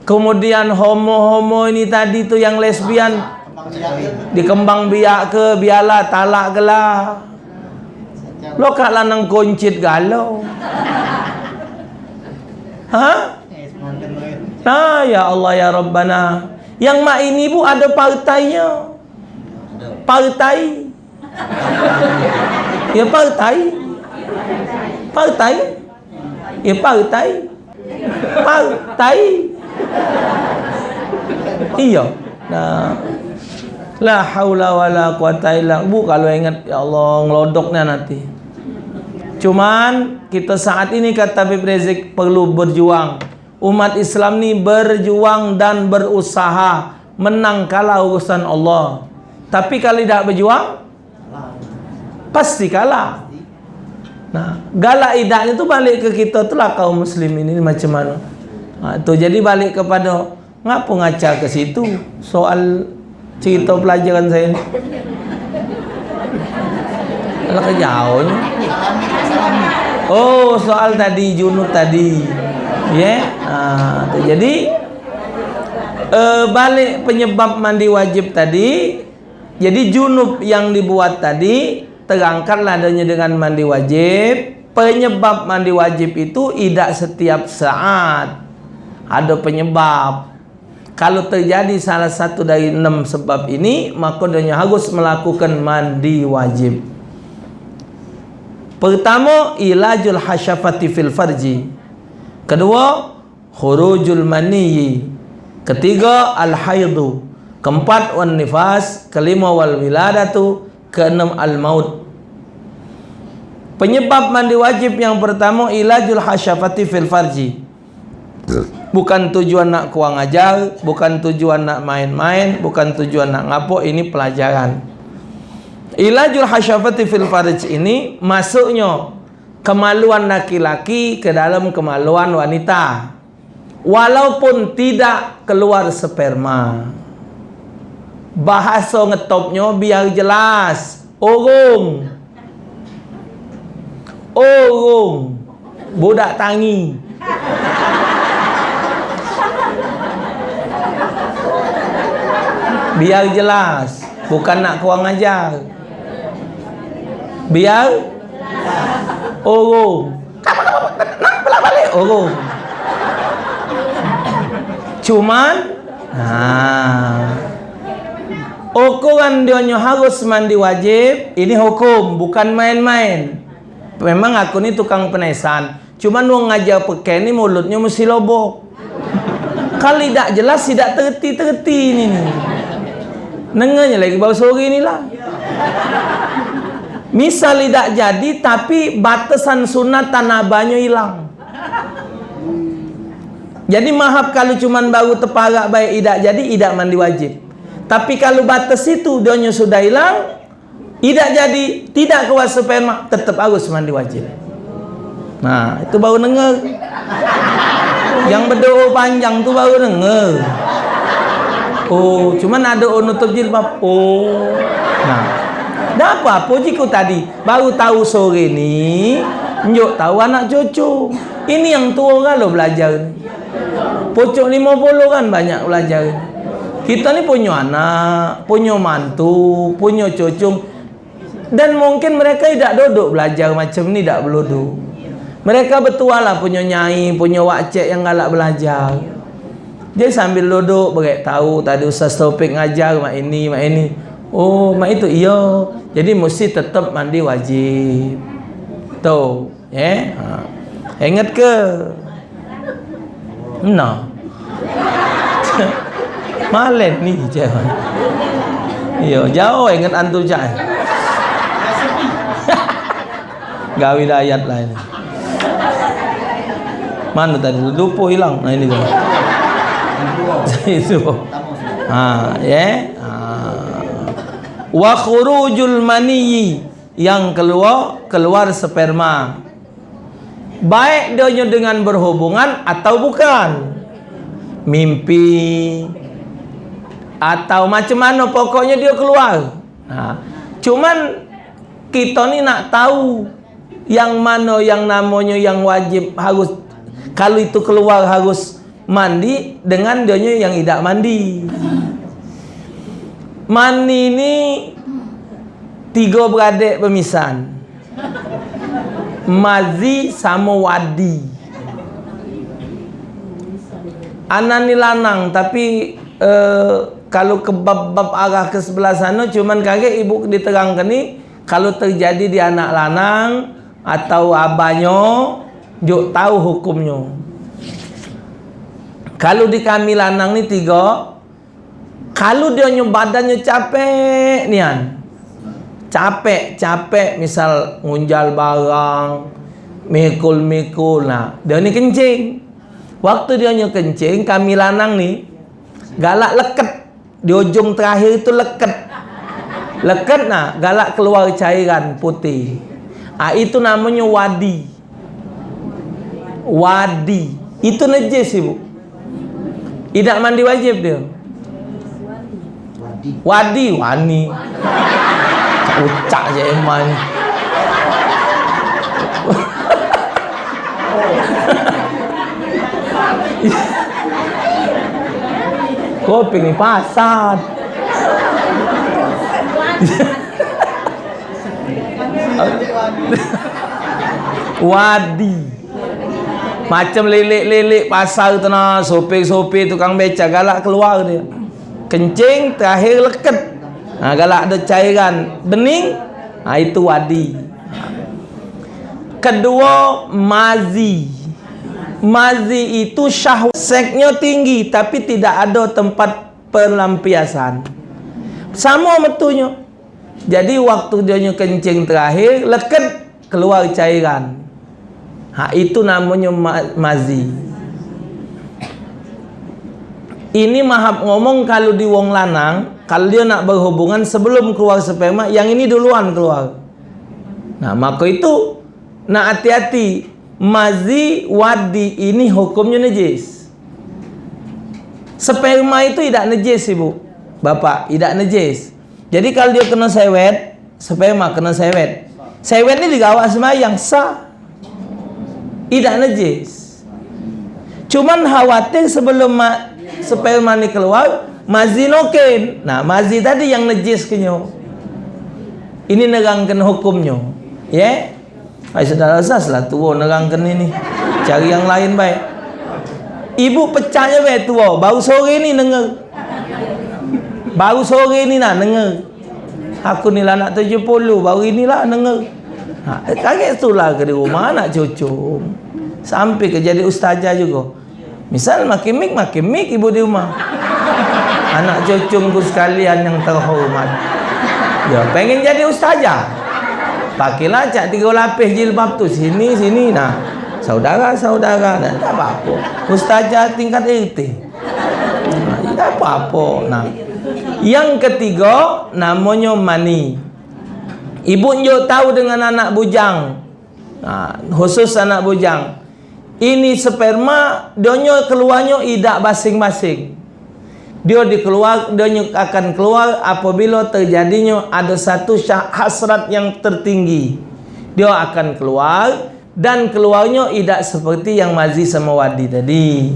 Kemudian homo-homo ini tadi tu yang lesbian dikembang biak ke, biarlah, talak ke lah. Lo kak lanang kuncit galo. Ha? Nah, ya Allah, ya Rabbana. Yang mak ini, Bu, ada partainya. Partai. Ya, partai. Partai. Ya, partai. Partai. Iya. Nah. La haula wala quwata illa, Bu, kalau ingat, ya Allah, ngelodok nian hati. Cuman, kita saat ini, kata Habib Rizik, perlu berjuang. Umat Islam ni berjuang dan berusaha, menang kalah urusan Allah. Tapi kalau tidak berjuang, pasti kalah. Nah, galak idaknya tu balik ke kita tu lah, kaum muslimin ini macam mana. Ha, tu jadi balik kepada, ngapa ngaca ke situ soal cerita pelajaran saya ni? Alah, ke jauh ni. Oh, soal tadi, junub tadi. Ya. Ha, tu jadi, eh, balik penyebab mandi wajib tadi. Jadi, junub yang dibuat tadi terangkatlah adanya dengan mandi wajib. Penyebab mandi wajib itu idak setiap saat. Ada penyebab. Kalau terjadi salah satu dari enam sebab ini, maka dia harus melakukan mandi wajib. Pertama, ilajul hasyafati fil farji. Kedua, khurujul maniyi. Ketiga, al haidu. Keempat, wan nifas. Kelima, wal wiladatu. Keenam, al maut. Penyebab mandi wajib yang pertama, ilajul hasyafati fil farji. Bukan tujuan nak kurang ajar, bukan tujuan nak main-main, bukan tujuan nak ngapok, ini pelajaran. Ilajul hasyafati fil farj ini masuknya kemaluan laki-laki ke dalam kemaluan wanita. Walaupun tidak keluar sperma. Bahasa ngetopnya biar jelas. Urung. Urung. Budak tangi. Biar jelas. Bukan nak kurang ajar. Biar urung. Kamu, kamu, nak belak balik? Urung. Cuman, nah, ukuran dionyo harus mandi wajib, ini hukum, bukan main-main. Memang aku ni tukang penesan. Cuman wong ngajar peken ni mulutnyo mesti lobok. Kali dak jelas, idak tereti-tereti ni, ni. Nengenyo lagi bau sore ni lah. Misal idak jadi, tapi batesan sunat tanabanyo ilang. Jadi mahap kalu cuman baru teparak bae idak jadi, idak mandi wajib. Tapi kalu bates itu dionyo sudah ilang, idak jadi, tidak keluar sperma, tetap harus mandi wajib. Nah, itu baru denger. Yang bedoa panjang tu baru denger. Oh, cuman ado nutup jilbab. Oh. Nah. Dak apa-apa jiku tadi. Baru tahu sore ni, njuk tahu anak cucu. Ini yang tua galo belajar ni. Pucuk limo puluh kan banyak belajar ni. Kita ni punyo anak, punyo mantu, punyo cucu. Dan mungkin mereka idak duduk belajar macam ni, dak beludu. Mereka betualah punyo nyai, punyo wakcek yang galak belajar. Jadi sambil duduk, berek tahu tadi Ustaz Taufik ngajar, mak ini, mak ini. Oh, mak itu, iyo. Jadi mesti tetap mandi wajib. Tu, eh. Ha. Ingat ke? Nah. Malen ni, cewek. Iyo, jauh inget antu cak. Gawe dayat lah ini. Mana tadi? Lupa hilang. Nah, ini dia. Itu. Ha, ya. Ha. Wa khurujul maniyyi, yang keluar, keluar sperma. Baik dia nyo dengan berhubungan atau bukan. Mimpi. Atau macam mana, pokoknya dia keluar. Nah, cuman kita ni nak tahu yang mana yang namonyo yang wajib harus, kalau itu keluar harus mandi dengan dionyo yang idak mandi. Mani ni tigo beradek bemisan. Mazi samo wadi. Anak ni lanang, tapi, eh, kalau ke bab-bab arah ke sebelah sana, cuman kagek ibu diterangkan ni, kalau terjadi di anak lanang atau abanyo, juk tahu hukumnyo. Kalau di kami lanang ni tigo, kalu dionyo badannyo capek nian, capek, capek, misal ngunjal barang, mikul-mikul, nah, dionyo kencing. Waktu dionyo kencing, kami lanang ni galak leket. Di ujung terakhir itu leket. Leket, nah, galak keluar cairan putih. Ah, itu namonyo wadi. Wadi. Itu najis, Ibu. Idak mandi wajib dia. Wadi, wani. Ucak je emang. Kopi ni pasar. Wadi. Macam lelek-lelek pasar tu nah, sopir-sopir, tukang beca, galak keluar dia. Kencing, terakhir leket. Nah, galak ada cairan bening, nah, itu wadi. Kedua, mazi. Mazi itu syahwat seksnyo tinggi, tapi tidak ada tempat pelampiasan. Sama metunyo. Jadi, waktu dionyo kencing terakhir, leket, keluar cairan. Ha, itu namonyo ma-, mazi. Ini mahap ngomong kalu di wong lanang, kalu dio nak berhubungan sebelum keluar sperma, yang ini duluan keluar. Nah, maka itu nak hati-hati. Mazi, wadi ini hukumnyo najis. Sperma itu idak najis, Ibu. Bapak, idak najis. Jadi, kalu dio keno sewet, sperma keno sewet. Sewet ni digawak sembahyang, sah. Idak najis. Cuman khawatir sebelum ma-, sperma ni keluar, mazi noken. Nah, mazi tadi yang najis kenyo. Ini nerangkan hukumnyo. Ye? Ai, saudara sah lah tuo nerangkan ini. Cari yang lain bae. Ibu pecaknyo bae tuo, baru sore ni denger. Baru sore ni nah denger. Aku ni lah nak tujuh puluh, baru inilah denger. Ha, kaget tular ke di rumah anak cucu. Sampai ke jadi ustazah juga. Misal makin mik, makin mik ibu di rumah. Anak cucungku sekalian yang terhormat. Ya, pengen jadi ustazah. Pakailah cak tiga lapis jilbab tu, sini, sini. Nah, saudara-saudara, nah, tak apa-apa. Ustazah tingkat R T. Nah, tak apa-apa. Nah, yang ketiga, namonyo mani. Ibu njuk tahu dengan anak bujang. Nah, khusus anak bujang. Ini sperma, dionyo keluarnyo idak basing-basing. Dio dikeluar, dionyo akan keluar apabila terjadinyo ada satu syah-, hasrat yang tertinggi. Dio akan keluar, dan keluarnyo idak seperti yang mazi sama wadi tadi.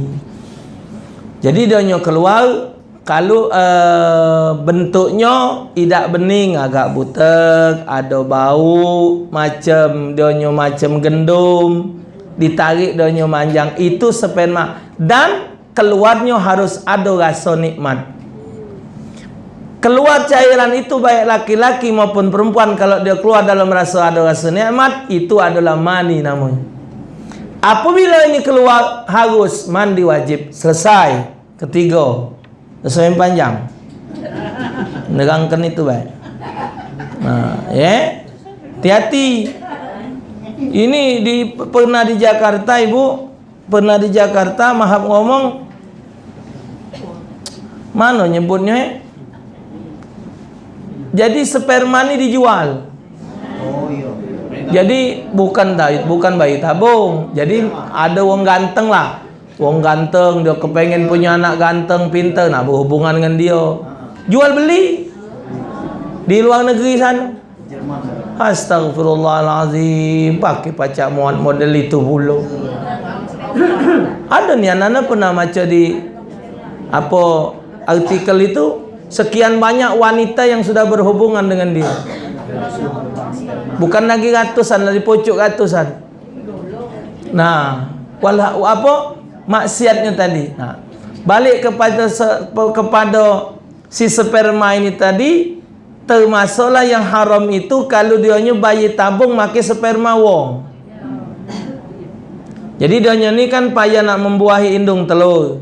Jadi, dionyo keluar, kalu, eh, bentuknyo idak bening, agak butek, ado bau, macam dionyo macam gendum, ditarik dionyo manjang, itu sperma. Dan keluarnyo harus ado raso nikmat. Keluar cairan itu baik laki-laki maupun perempuan, kalau dio keluar dalam raso, ado raso nikmat, itu adalah mani namonyo. Apabila ini keluar, harus mandi wajib. Selesai. Ketiga. Selesai panjang. Nerangkan itu baik. Nah, ya. Hati-hati. Ini di, pernah di Jakarta, Ibu. Pernah di Jakarta, Mahap ngomong, mano nyebutnyo, eh? Jadi sperma ni dijual. Jadi bukan bayi, bukan bayi tabung. Jadi ado wong ganteng lah. Wong ganteng, dio kepengen punyo anak ganteng, pinter, nah, berhubungan dengan dio. Jual beli. Di luar negeri sana. Astagfirullahalazim, pakai pacak muat model itu pulo. Ado nian, ana pernah maca di apo, artikel itu, sekian banyak wanita yang sudah berhubungan dengan dia. Bukan lagi ratusan, lagi pucuk ratusan. Nah, wala, apo? Maksiatnyo tadi. Nah, balik kepada se-, kepada si sperma ini tadi, termasuklah yang haram itu kalu dionyo bayi tabung make sperma wong. Jadi dionyo ni kan payah nak membuahi indung telur.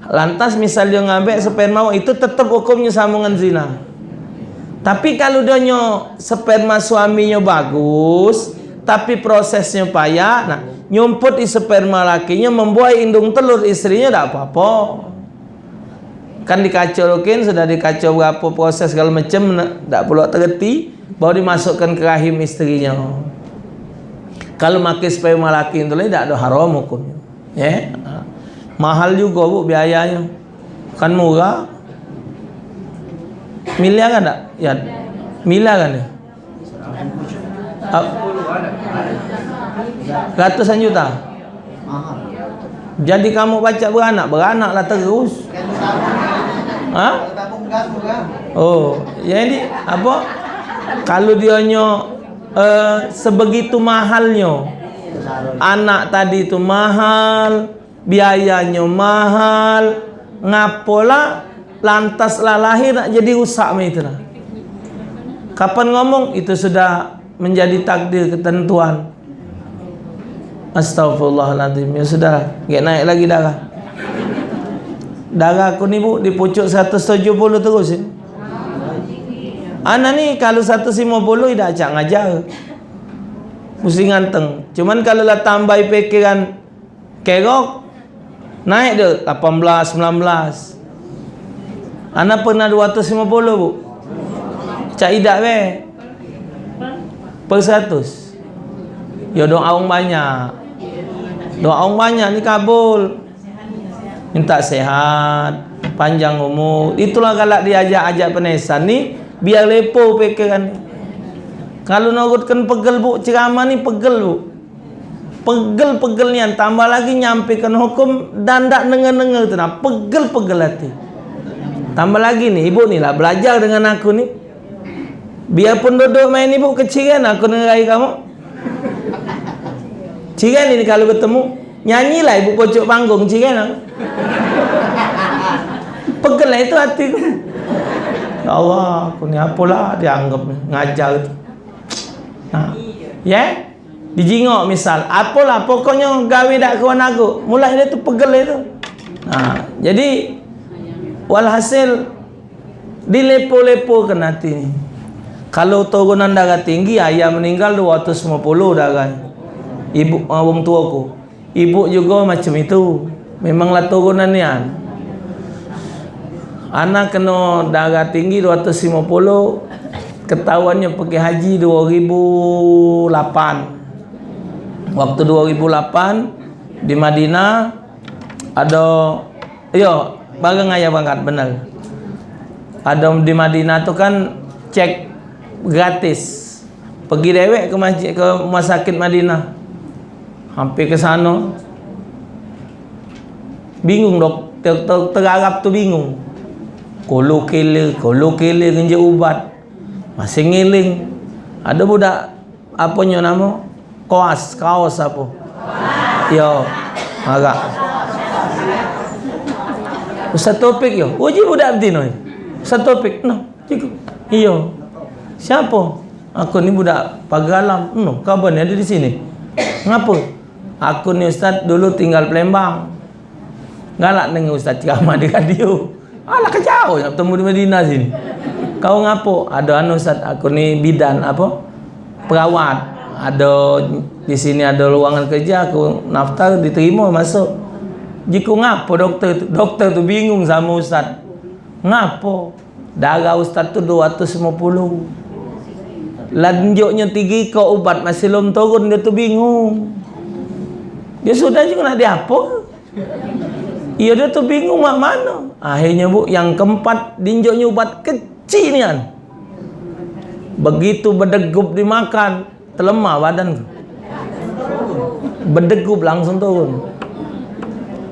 Lantas misal dio ngambek sperma wong, itu tetep hukumnyo samo ngan zina. Tapi kalu dionyo sperma suaminyo bagus, tapi prosesnyo payah, nah, nyumput di sperma lakinyo membuahi indung telur istrinyo, dak apo-apo. Kan dikacau kin, sudah dikacau berapo proses segalo macam, dak pulo tereti, baru dimasukkan ke rahim istrinyo. Kalu make sperma laki tu lagi dak ado haram hukumnyo. Ye? Mahal jugo, Bu, biayanyo. Kan murah. Miliar kan dak? Ya. Miliar kan dio? Ap-, ratusan juta. Jadi kamu pacak beranak, beranaklah terus. Ha? Oh, jadi apo? Kalu dionyo, eh, sebegitu mahalnyo, anak tadi tu mahal, biayanyo mahal, ngapolah lantas lah lahir nak jadi rusak macam itu lah. Kapan ngomong, itu sudah menjadi takdir ketentuan. Astagfirullahaladzim. Ya sudah, gek naik lagi darah. Darah aku ni, Bu, di pucuk seratus tujuh puluh terus, ya. Ana ni kalu seratus limo puluh dak cak ngajar. Mesti nganteng. Cuman kalu lah tambahi pikiran kerok, naik dah lapan belas, sembilan belas. Ana pernah dua ratus limo puluh, Bu. Cak idak be. Per seratus. Yo, doa wong banyak. Doa wong banyak ni kabul. Minta sehat, panjang umur. Itulah galak diajak-ajak penesan ni, biar lepo pikiran. Kalu nurutkan pegel, Bu, ceramah ni pegel, Bu. Pegel-pegel nian, tambah lagi nyampaikan hukum dan dak nenge-nenge tu nah, pegel-pegel hati. Tambah lagi ni, ibu ni lah belajar dengan aku ni. Biarpun duduk main ibu, keciran aku dengerai kamu. Ciran ini kalu betemu, nyanyilah ibu pojok panggung, ciran aku. Pegel lah itu hatiku. Ya Allah, aku ni apalah dianggap ni, ngajar tu. Nah, ya. Dijingok misal, apalah pokoknyo gawe dak kawan aku. Mulai dio tu pegel dio tu. Ha, jadi walhasil dilepo-lepokan ati ni. Kalu turunan darah tinggi, ayah meninggal dua ratus lima puluh darah. Ibu, eh, wong tuaku. Ibu jugo macam itu. Memanglah turunan nian. Ana keno darah tinggi dua ratus lima puluh, ketauannyo pegi haji dua ribu lapan. Waktu dua ribu lapan di Madinah ado, yo, bareng ayah berangkat, bener. Ado di Madinah tu kan cek gratis. Pegi dewek ke masjid, ke rumah sakit Madinah. Hampir ke sano. Bingung dok-, ter-, ter-, terarap tu bingung. Kolo kele, kolo kele ngenjek ubat. Masih ngiling. Ado budak, aponyo namo? Koas, kaos apo? Yo, agak. Ustaz Taufik yo. Uji budak betino. Ustaz Taufik, no. Cik, iyo. Siapo? Aku ni budak Pagar Alam. No, kabar ni ado di sini. Ngapo? Aku ni Ustaz dulu tinggal Palembang. Galak denger Ustaz ceramah di radio. Alah, ke jauh nak betemu di Madinah sini. Kau ngapo? Ado anu Ustaz, aku ni bidan apo? Perawat. Ado di sini ado lowongan kerja, aku daftar, diterima masuk. Jiku ngapo doktor tu? Doktor tu bingung samo Ustaz. Ngapo? Darah Ustaz tu duo ratus limo puluh. Lah njuk nyo tigo iko ubat masih lom turun, dio tu bingung. Dio sudah jugo nak diapo? Iyo, dio tu bingung mak mano. Akhirnyo, Bu, yang keempat, dinjuk nyo ubat kecik nian. Begitu bedegup dimakan, telemah badan tu. Bedegup langsung turun.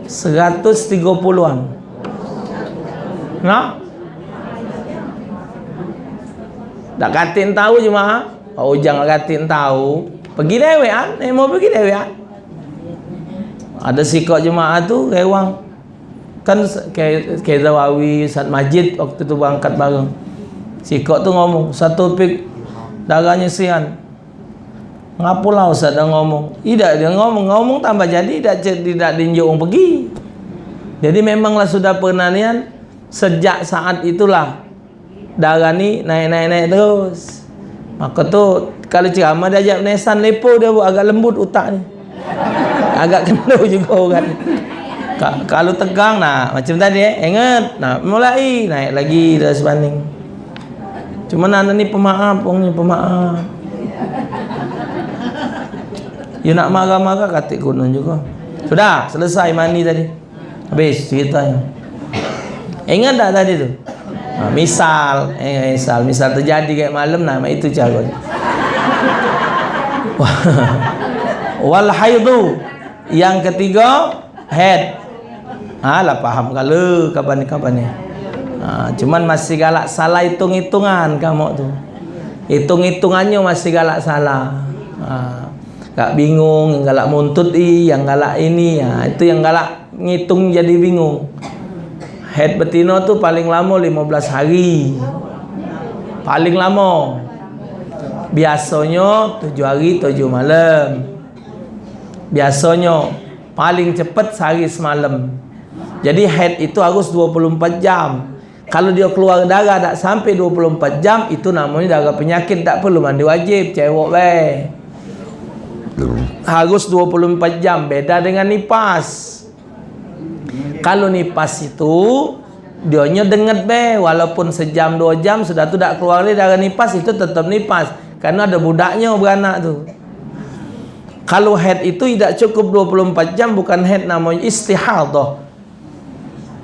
Seratus tigo puluhan. Nah? Dak katik tau jemaah. Ujang katik tau. Pergi dewean, eh, mau pergi dewean. Ado sikok jemaah tu rewang. Kan se-, ke, ke Zawawi, Ustaz Majid waktu tu berangkat bareng. Sikok tu ngomong, "Ustaz Taufik, darahnyo sian." "Ngapo lah Ustaz dah ngomong?" Idak, dio ngomong, ngomong tambah jadi, idak ce-, idak dinjuk wong pergi. Jadi memanglah sudah pernah nian, sejak saat itulah darah ni naik, naik, naik terus. Maka tu, kalu ceramah diajak nesan lepo dio, Bu, agak lembut utak ni. Agak kendo jugo urat. Ka-, kalu tegang, nah, macam tadi, eh, ingat. Nah, mulai naik lagi terus banding. Cuman anu ni pemaaf, wong ni pemaaf. Yo nak marah-marah katik gunung jugo. Sudah, selesai mani tadi. Habis ceritanyo. Ingat dak tadi tu? Ha, misal, eh, misal, misal terjadi kayak malam, nah, itu caronyo. Wal haidu. Yang ketiga, head. Ha, lah paham kalu kapan-kapan ni. Ha, cuman masih galak salah hitung-hitungan kamu tu. Hitung-hitungannyo masih galak salah. Ha. Gak bingung, yang galak muntut i, yang galak ini, ya, itu yang galak ngitung jadi bingung. Haid betino tu paling lamo limo belas hari. Paling lamo. Biasonyo tujuh hari, tujuh malam. Biasonyo paling cepet sehari semalam. Jadi haid itu harus dua puluh empat jam. Kalu dio keluar darah dak sampe dua puluh empat jam, itu namonyo darah penyakit, dak perlu mandi wajib, cewok bae. Harus dua puluh empat jam, beda dengan nipas. Kalu nipas itu, dionyo denget bae, walaupun sejam, duo jam, sudah tu dak keluar lagi darah nipas, itu tetep nipas. Karena ado budaknyo beranak tu. Kalu haid itu idak cukup dua puluh empat jam, bukan haid, namonyo istihadah.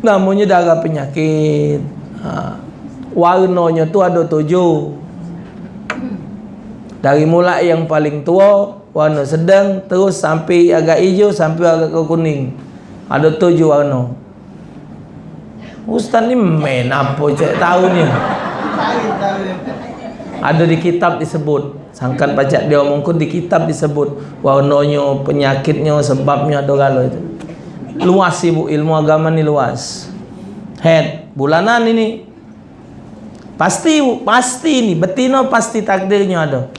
Namonyo darah penyakit. Ha. Warnonyo tu ado tujuh. Dari mulai yang paling tuo, warno sedang, terus sampai agak ijo, sampai agak ke kuning. Ado tujuh warno. Ustaz ni main apo cak tau ni? Ado di kitab disebut. Sangkan pacak diomongkan, di kitab disebut warnonyo, penyakitnyo, sebabnyo, ado galo itu. Luas, Ibu, ilmu agama ni luas. Haid, bulanan ini. Pasti, Bu, pasti ni, betino pasti takdirnyo ado.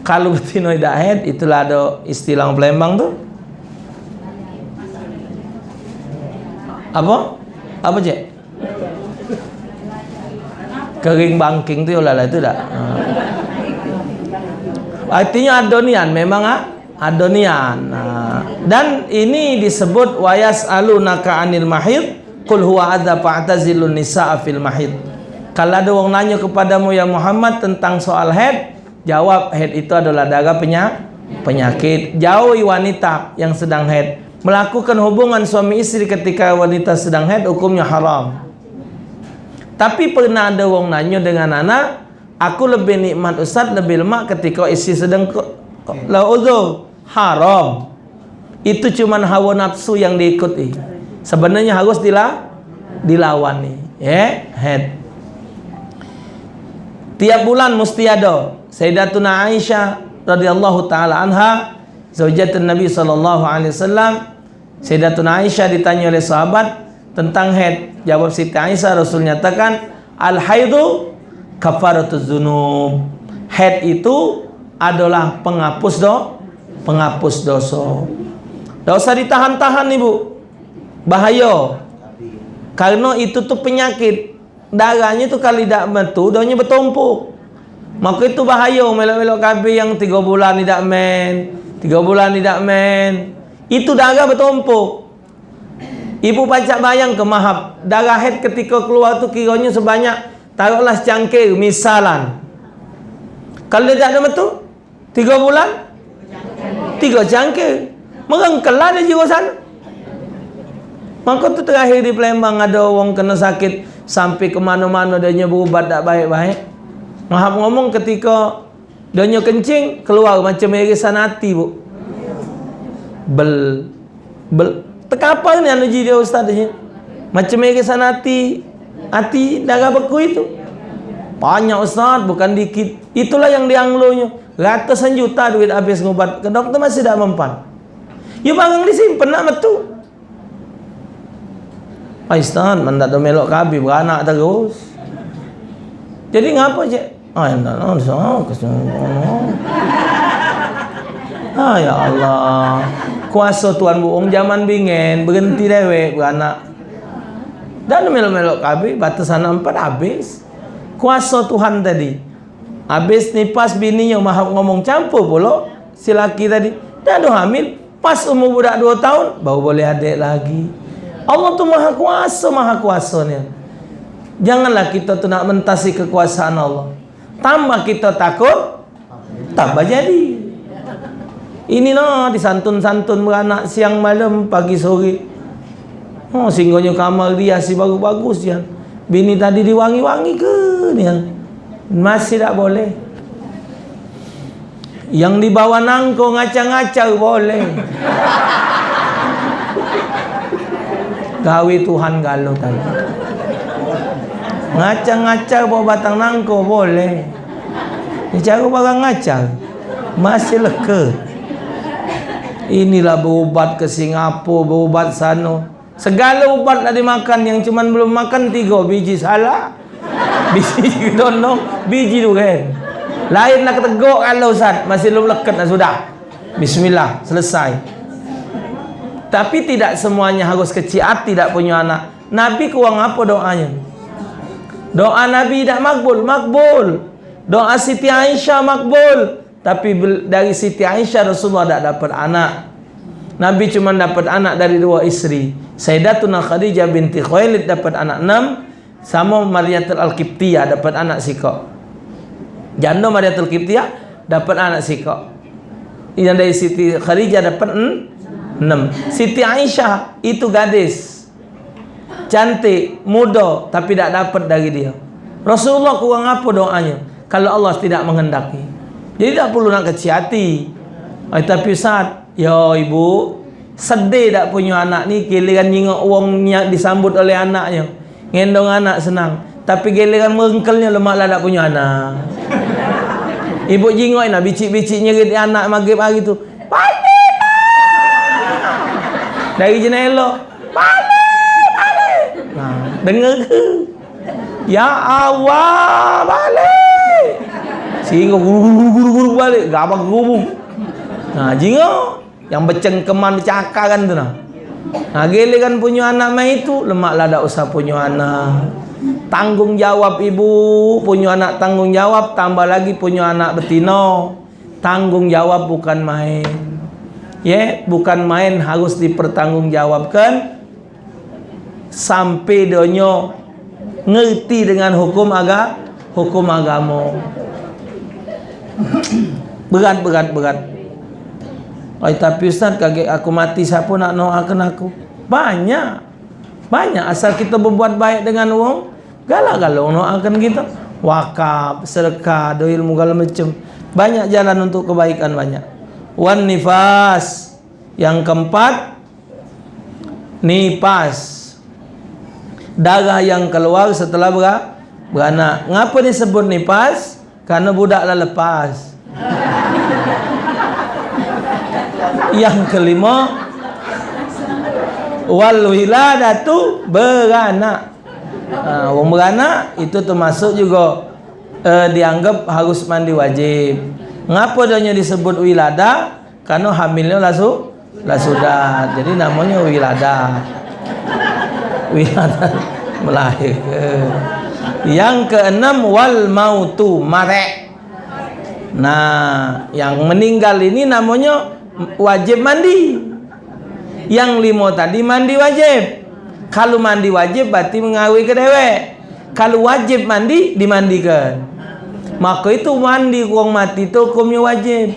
Kalu betino idak haid, itulah ado istilah Palembang tu. Apo? Apo, cek? Kering bangking tu, yolah lah, itu dak. Ha. Artinyo ado nian, memang, ah, ado nian. Ha. Dan ini disebut, "Wa yas'alunaka 'anil mahid, qul huwa adza fa'tazilun nisaa fil mahid." Kalu ado wong nanyo kepadamu, ya Muhammad, tentang soal haid, jawab, haid itu adalah darah penya-, penyakit. Jauhi wanita yang sedang haid. Melakukan hubungan suami istri ketika wanita sedang haid hukumnya haram. Tapi pernah ada wong nanyo dengan anak, "Aku lebih nikmat, Ustaz, lebih lemak ketika istri sedang ke-, ke-, la uzur." Haram. Itu cuman hawa nafsu yang diikuti. Sebenarnya harus dila-, dilawani. Ya, haid. Tiap bulan mesti ada. Sayyidatuna Aisyah radhiyallahu taala anha, zaujatun Nabi sallallahu alaihi wasallam, Sayyidatuna Aisyah ditanya oleh sahabat tentang haid. Jawab Siti Aisyah, Rasul nyatakan, "Al haidu kafaratuz zunub." Haid itu adalah penghapus do-, Penghapus doso. Dak usah ditahan-tahan, Ibu. Bahayo. Kareno itu tu penyakit. Darahnyo tu kalu dak metu, dahnyo betumpuk. Mako itu bahayo melok-melok K B yang tigo bulan idak men, tigo bulan idak men. Itu darah betumpuk. Ibu pacak bayang ke mahap, darah haid ketiko keluar tu kironyo sebanyak, taroklah secangkir, misalan. Kalu dio dak ado metu, tigo bulan, tigo cangkir. Merengkel lah dio jigo sano. Mako tu terakhir di Palembang ado wong keno sakit, sampe ke mano-mano dio nyo berubat dak baik-baik. Mahap ngomong ketiko Donyo kencing, keluar macam irisan ati, Bu. Bel, bel. Tekapar ni anu ji dia ustaz ni. Macam irisan ati, ati darah beku itu. Banyak ustaz, bukan dikit. Itulah yang dianglonyo. Ratusan juta duit habis ngubat ke dokter masih dak mempan. Ya barang disimpan nak metu. Ai, Ustaz, men dak do melok K B, beranak terus. Jadi ngapo, Cek? Ai, ndak, ndak, ndak, ndak. Ah, ya Allah. Kuaso Tuhan buong zaman bingen, berenti dewek beranak. Dak do melok-melok K B, batas anak empat habis. Kuaso Tuhan tadi. Habis nipas bininyo mahap ngomong campur pulo si laki tadi. Dak ado hamil, pas umur budak duo taun, baru boleh adek lagi. Allah tu maha kuaso, maha kuaso nian. Janganlah kito tu nak mentasi kekuasaan Allah. Tambah kito takut, tambah jadi. Ini nah, disantun-santun beranak siang malem, pagi sore. Oh, singgonyo kamar diasi bagus-bagus nian. Bini tadi diwangi-wangi ke nian. Masih dak boleh. Yang dibawa nangko ngacau-ngacau boleh. Gawe Tuhan galo tadi. Ngacau-ngacau bawa batang nangko boleh. Ni cara barang ngacau. Masih leke. Inilah berubat ke Singapura, berubat sano. Segalo ubat nak dimakan, yang cuman belum makan tigo biji salak, biji kedondong, biji duren. Lain nak ketegok kalau Ustaz, masih belum leket nak sudah. Bismillah, selesai. Tapi tidak semuanya harus kecil hati dak punyo anak. Nabi kurang apo doanyo? Doa Nabi dak makbul, makbul. Doa Siti Aisyah makbul. Tapi bel-, dari Siti Aisyah Rasulullah dak dapat anak. Nabi cuma dapat anak dari duo isteri. Sayyidatuna Khadijah binti Khuwailid dapat anak enam, samo Mariatul Al-Qibtiyah dapat anak sikok. Jando Mariatul Qibtiyah dapat anak sikok. Yang dari Siti Khadijah dapat en-, enam. Siti Aisyah itu gadis. Cantik, mudo, tapi dak dapat dari dia. Rasulullah kurang apo doanyo? Kalau Allah tidak menghendaki. Jadi dak perlu nak kecil hati. Ai, tapi Ustaz, yo ibu, sedih dak punyo anak ni, giliran nyingok wong nya disambut oleh anaknyo. Ngendong anak senang. Tapi giliran merengkelnyo lemak lah dak punyo anak. Ibu jingok nah, bicik-bicik nyerit anak maghrib hari tu. Balik, Mak! Dari jendela. Balik, balik. Nah, dengar ke? Ya Allah, balik. Sehingga guru, guru, guru, guru balik. Gabak guru. Nah, jingo yang becengkeman, becakaran tu nah. Nah, giliran punyo anak mai itu, lemak lah dak usah punyo anak. Tanggung jawab ibu, punyo anak tanggung jawab, tambah lagi punyo anak betino. Tanggung jawab bukan main. Ye, bukan main, harus dipertanggungjawabkan sampai donyo ngerti dengan hukum aga-, hukum agamo. Berat, berat, berat. Oi, tapi Ustaz, kagek aku mati, siapo nak doakan aku? Banyak. Banyak, asal kita berbuat baik dengan wong, galak-galak wong doakan kita. Wakaf, sedekah, do ilmu, segala macam. Banyak jalan untuk kebaikan, banyak. Wan nifas. Yang keempat, nipas. Darah yang keluar setelah bera-, beranak. Ngapa disebut nipas? Karena budak lah lepas. Yang kelima, wal wiladatu, beranak. Ha, wong beranak itu termasuk juga, eh, dianggap harus mandi wajib. Ngapa dia disebut wiladah? Karena hamilnya lah su-, lah sudah. Jadi namanya wiladah. Wiladah melahirkan. Yang keenam, wal mautu, mate. Nah, yang meninggal ini namanya wajib mandi. Yang lima tadi mandi wajib. Kalau mandi wajib berarti mengawi ke dewek. Kalau wajib mandi, dimandikan. Maka itu mandi ke wong mati tu hukumnya wajib.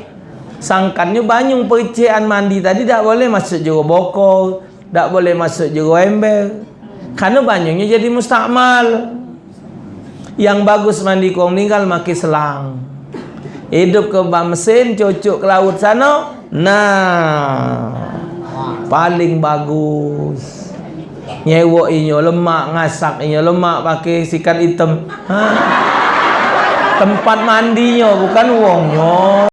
Sangkannyo banyu percikan mandi tadi dak boleh masuk jero bokol, dak boleh masuk jero ember. Karena banyunyo jadi mustakmal. Yang bagus mandi ke wong meninggal make selang. Hidup ke ba mesin, cucuk ke laut sano. Nah, paling bagus. Nyewok inyo lemak, ngasak inyo lemak pakai sikat item. Ha? Tempat mandinyo, bukan wongnyo.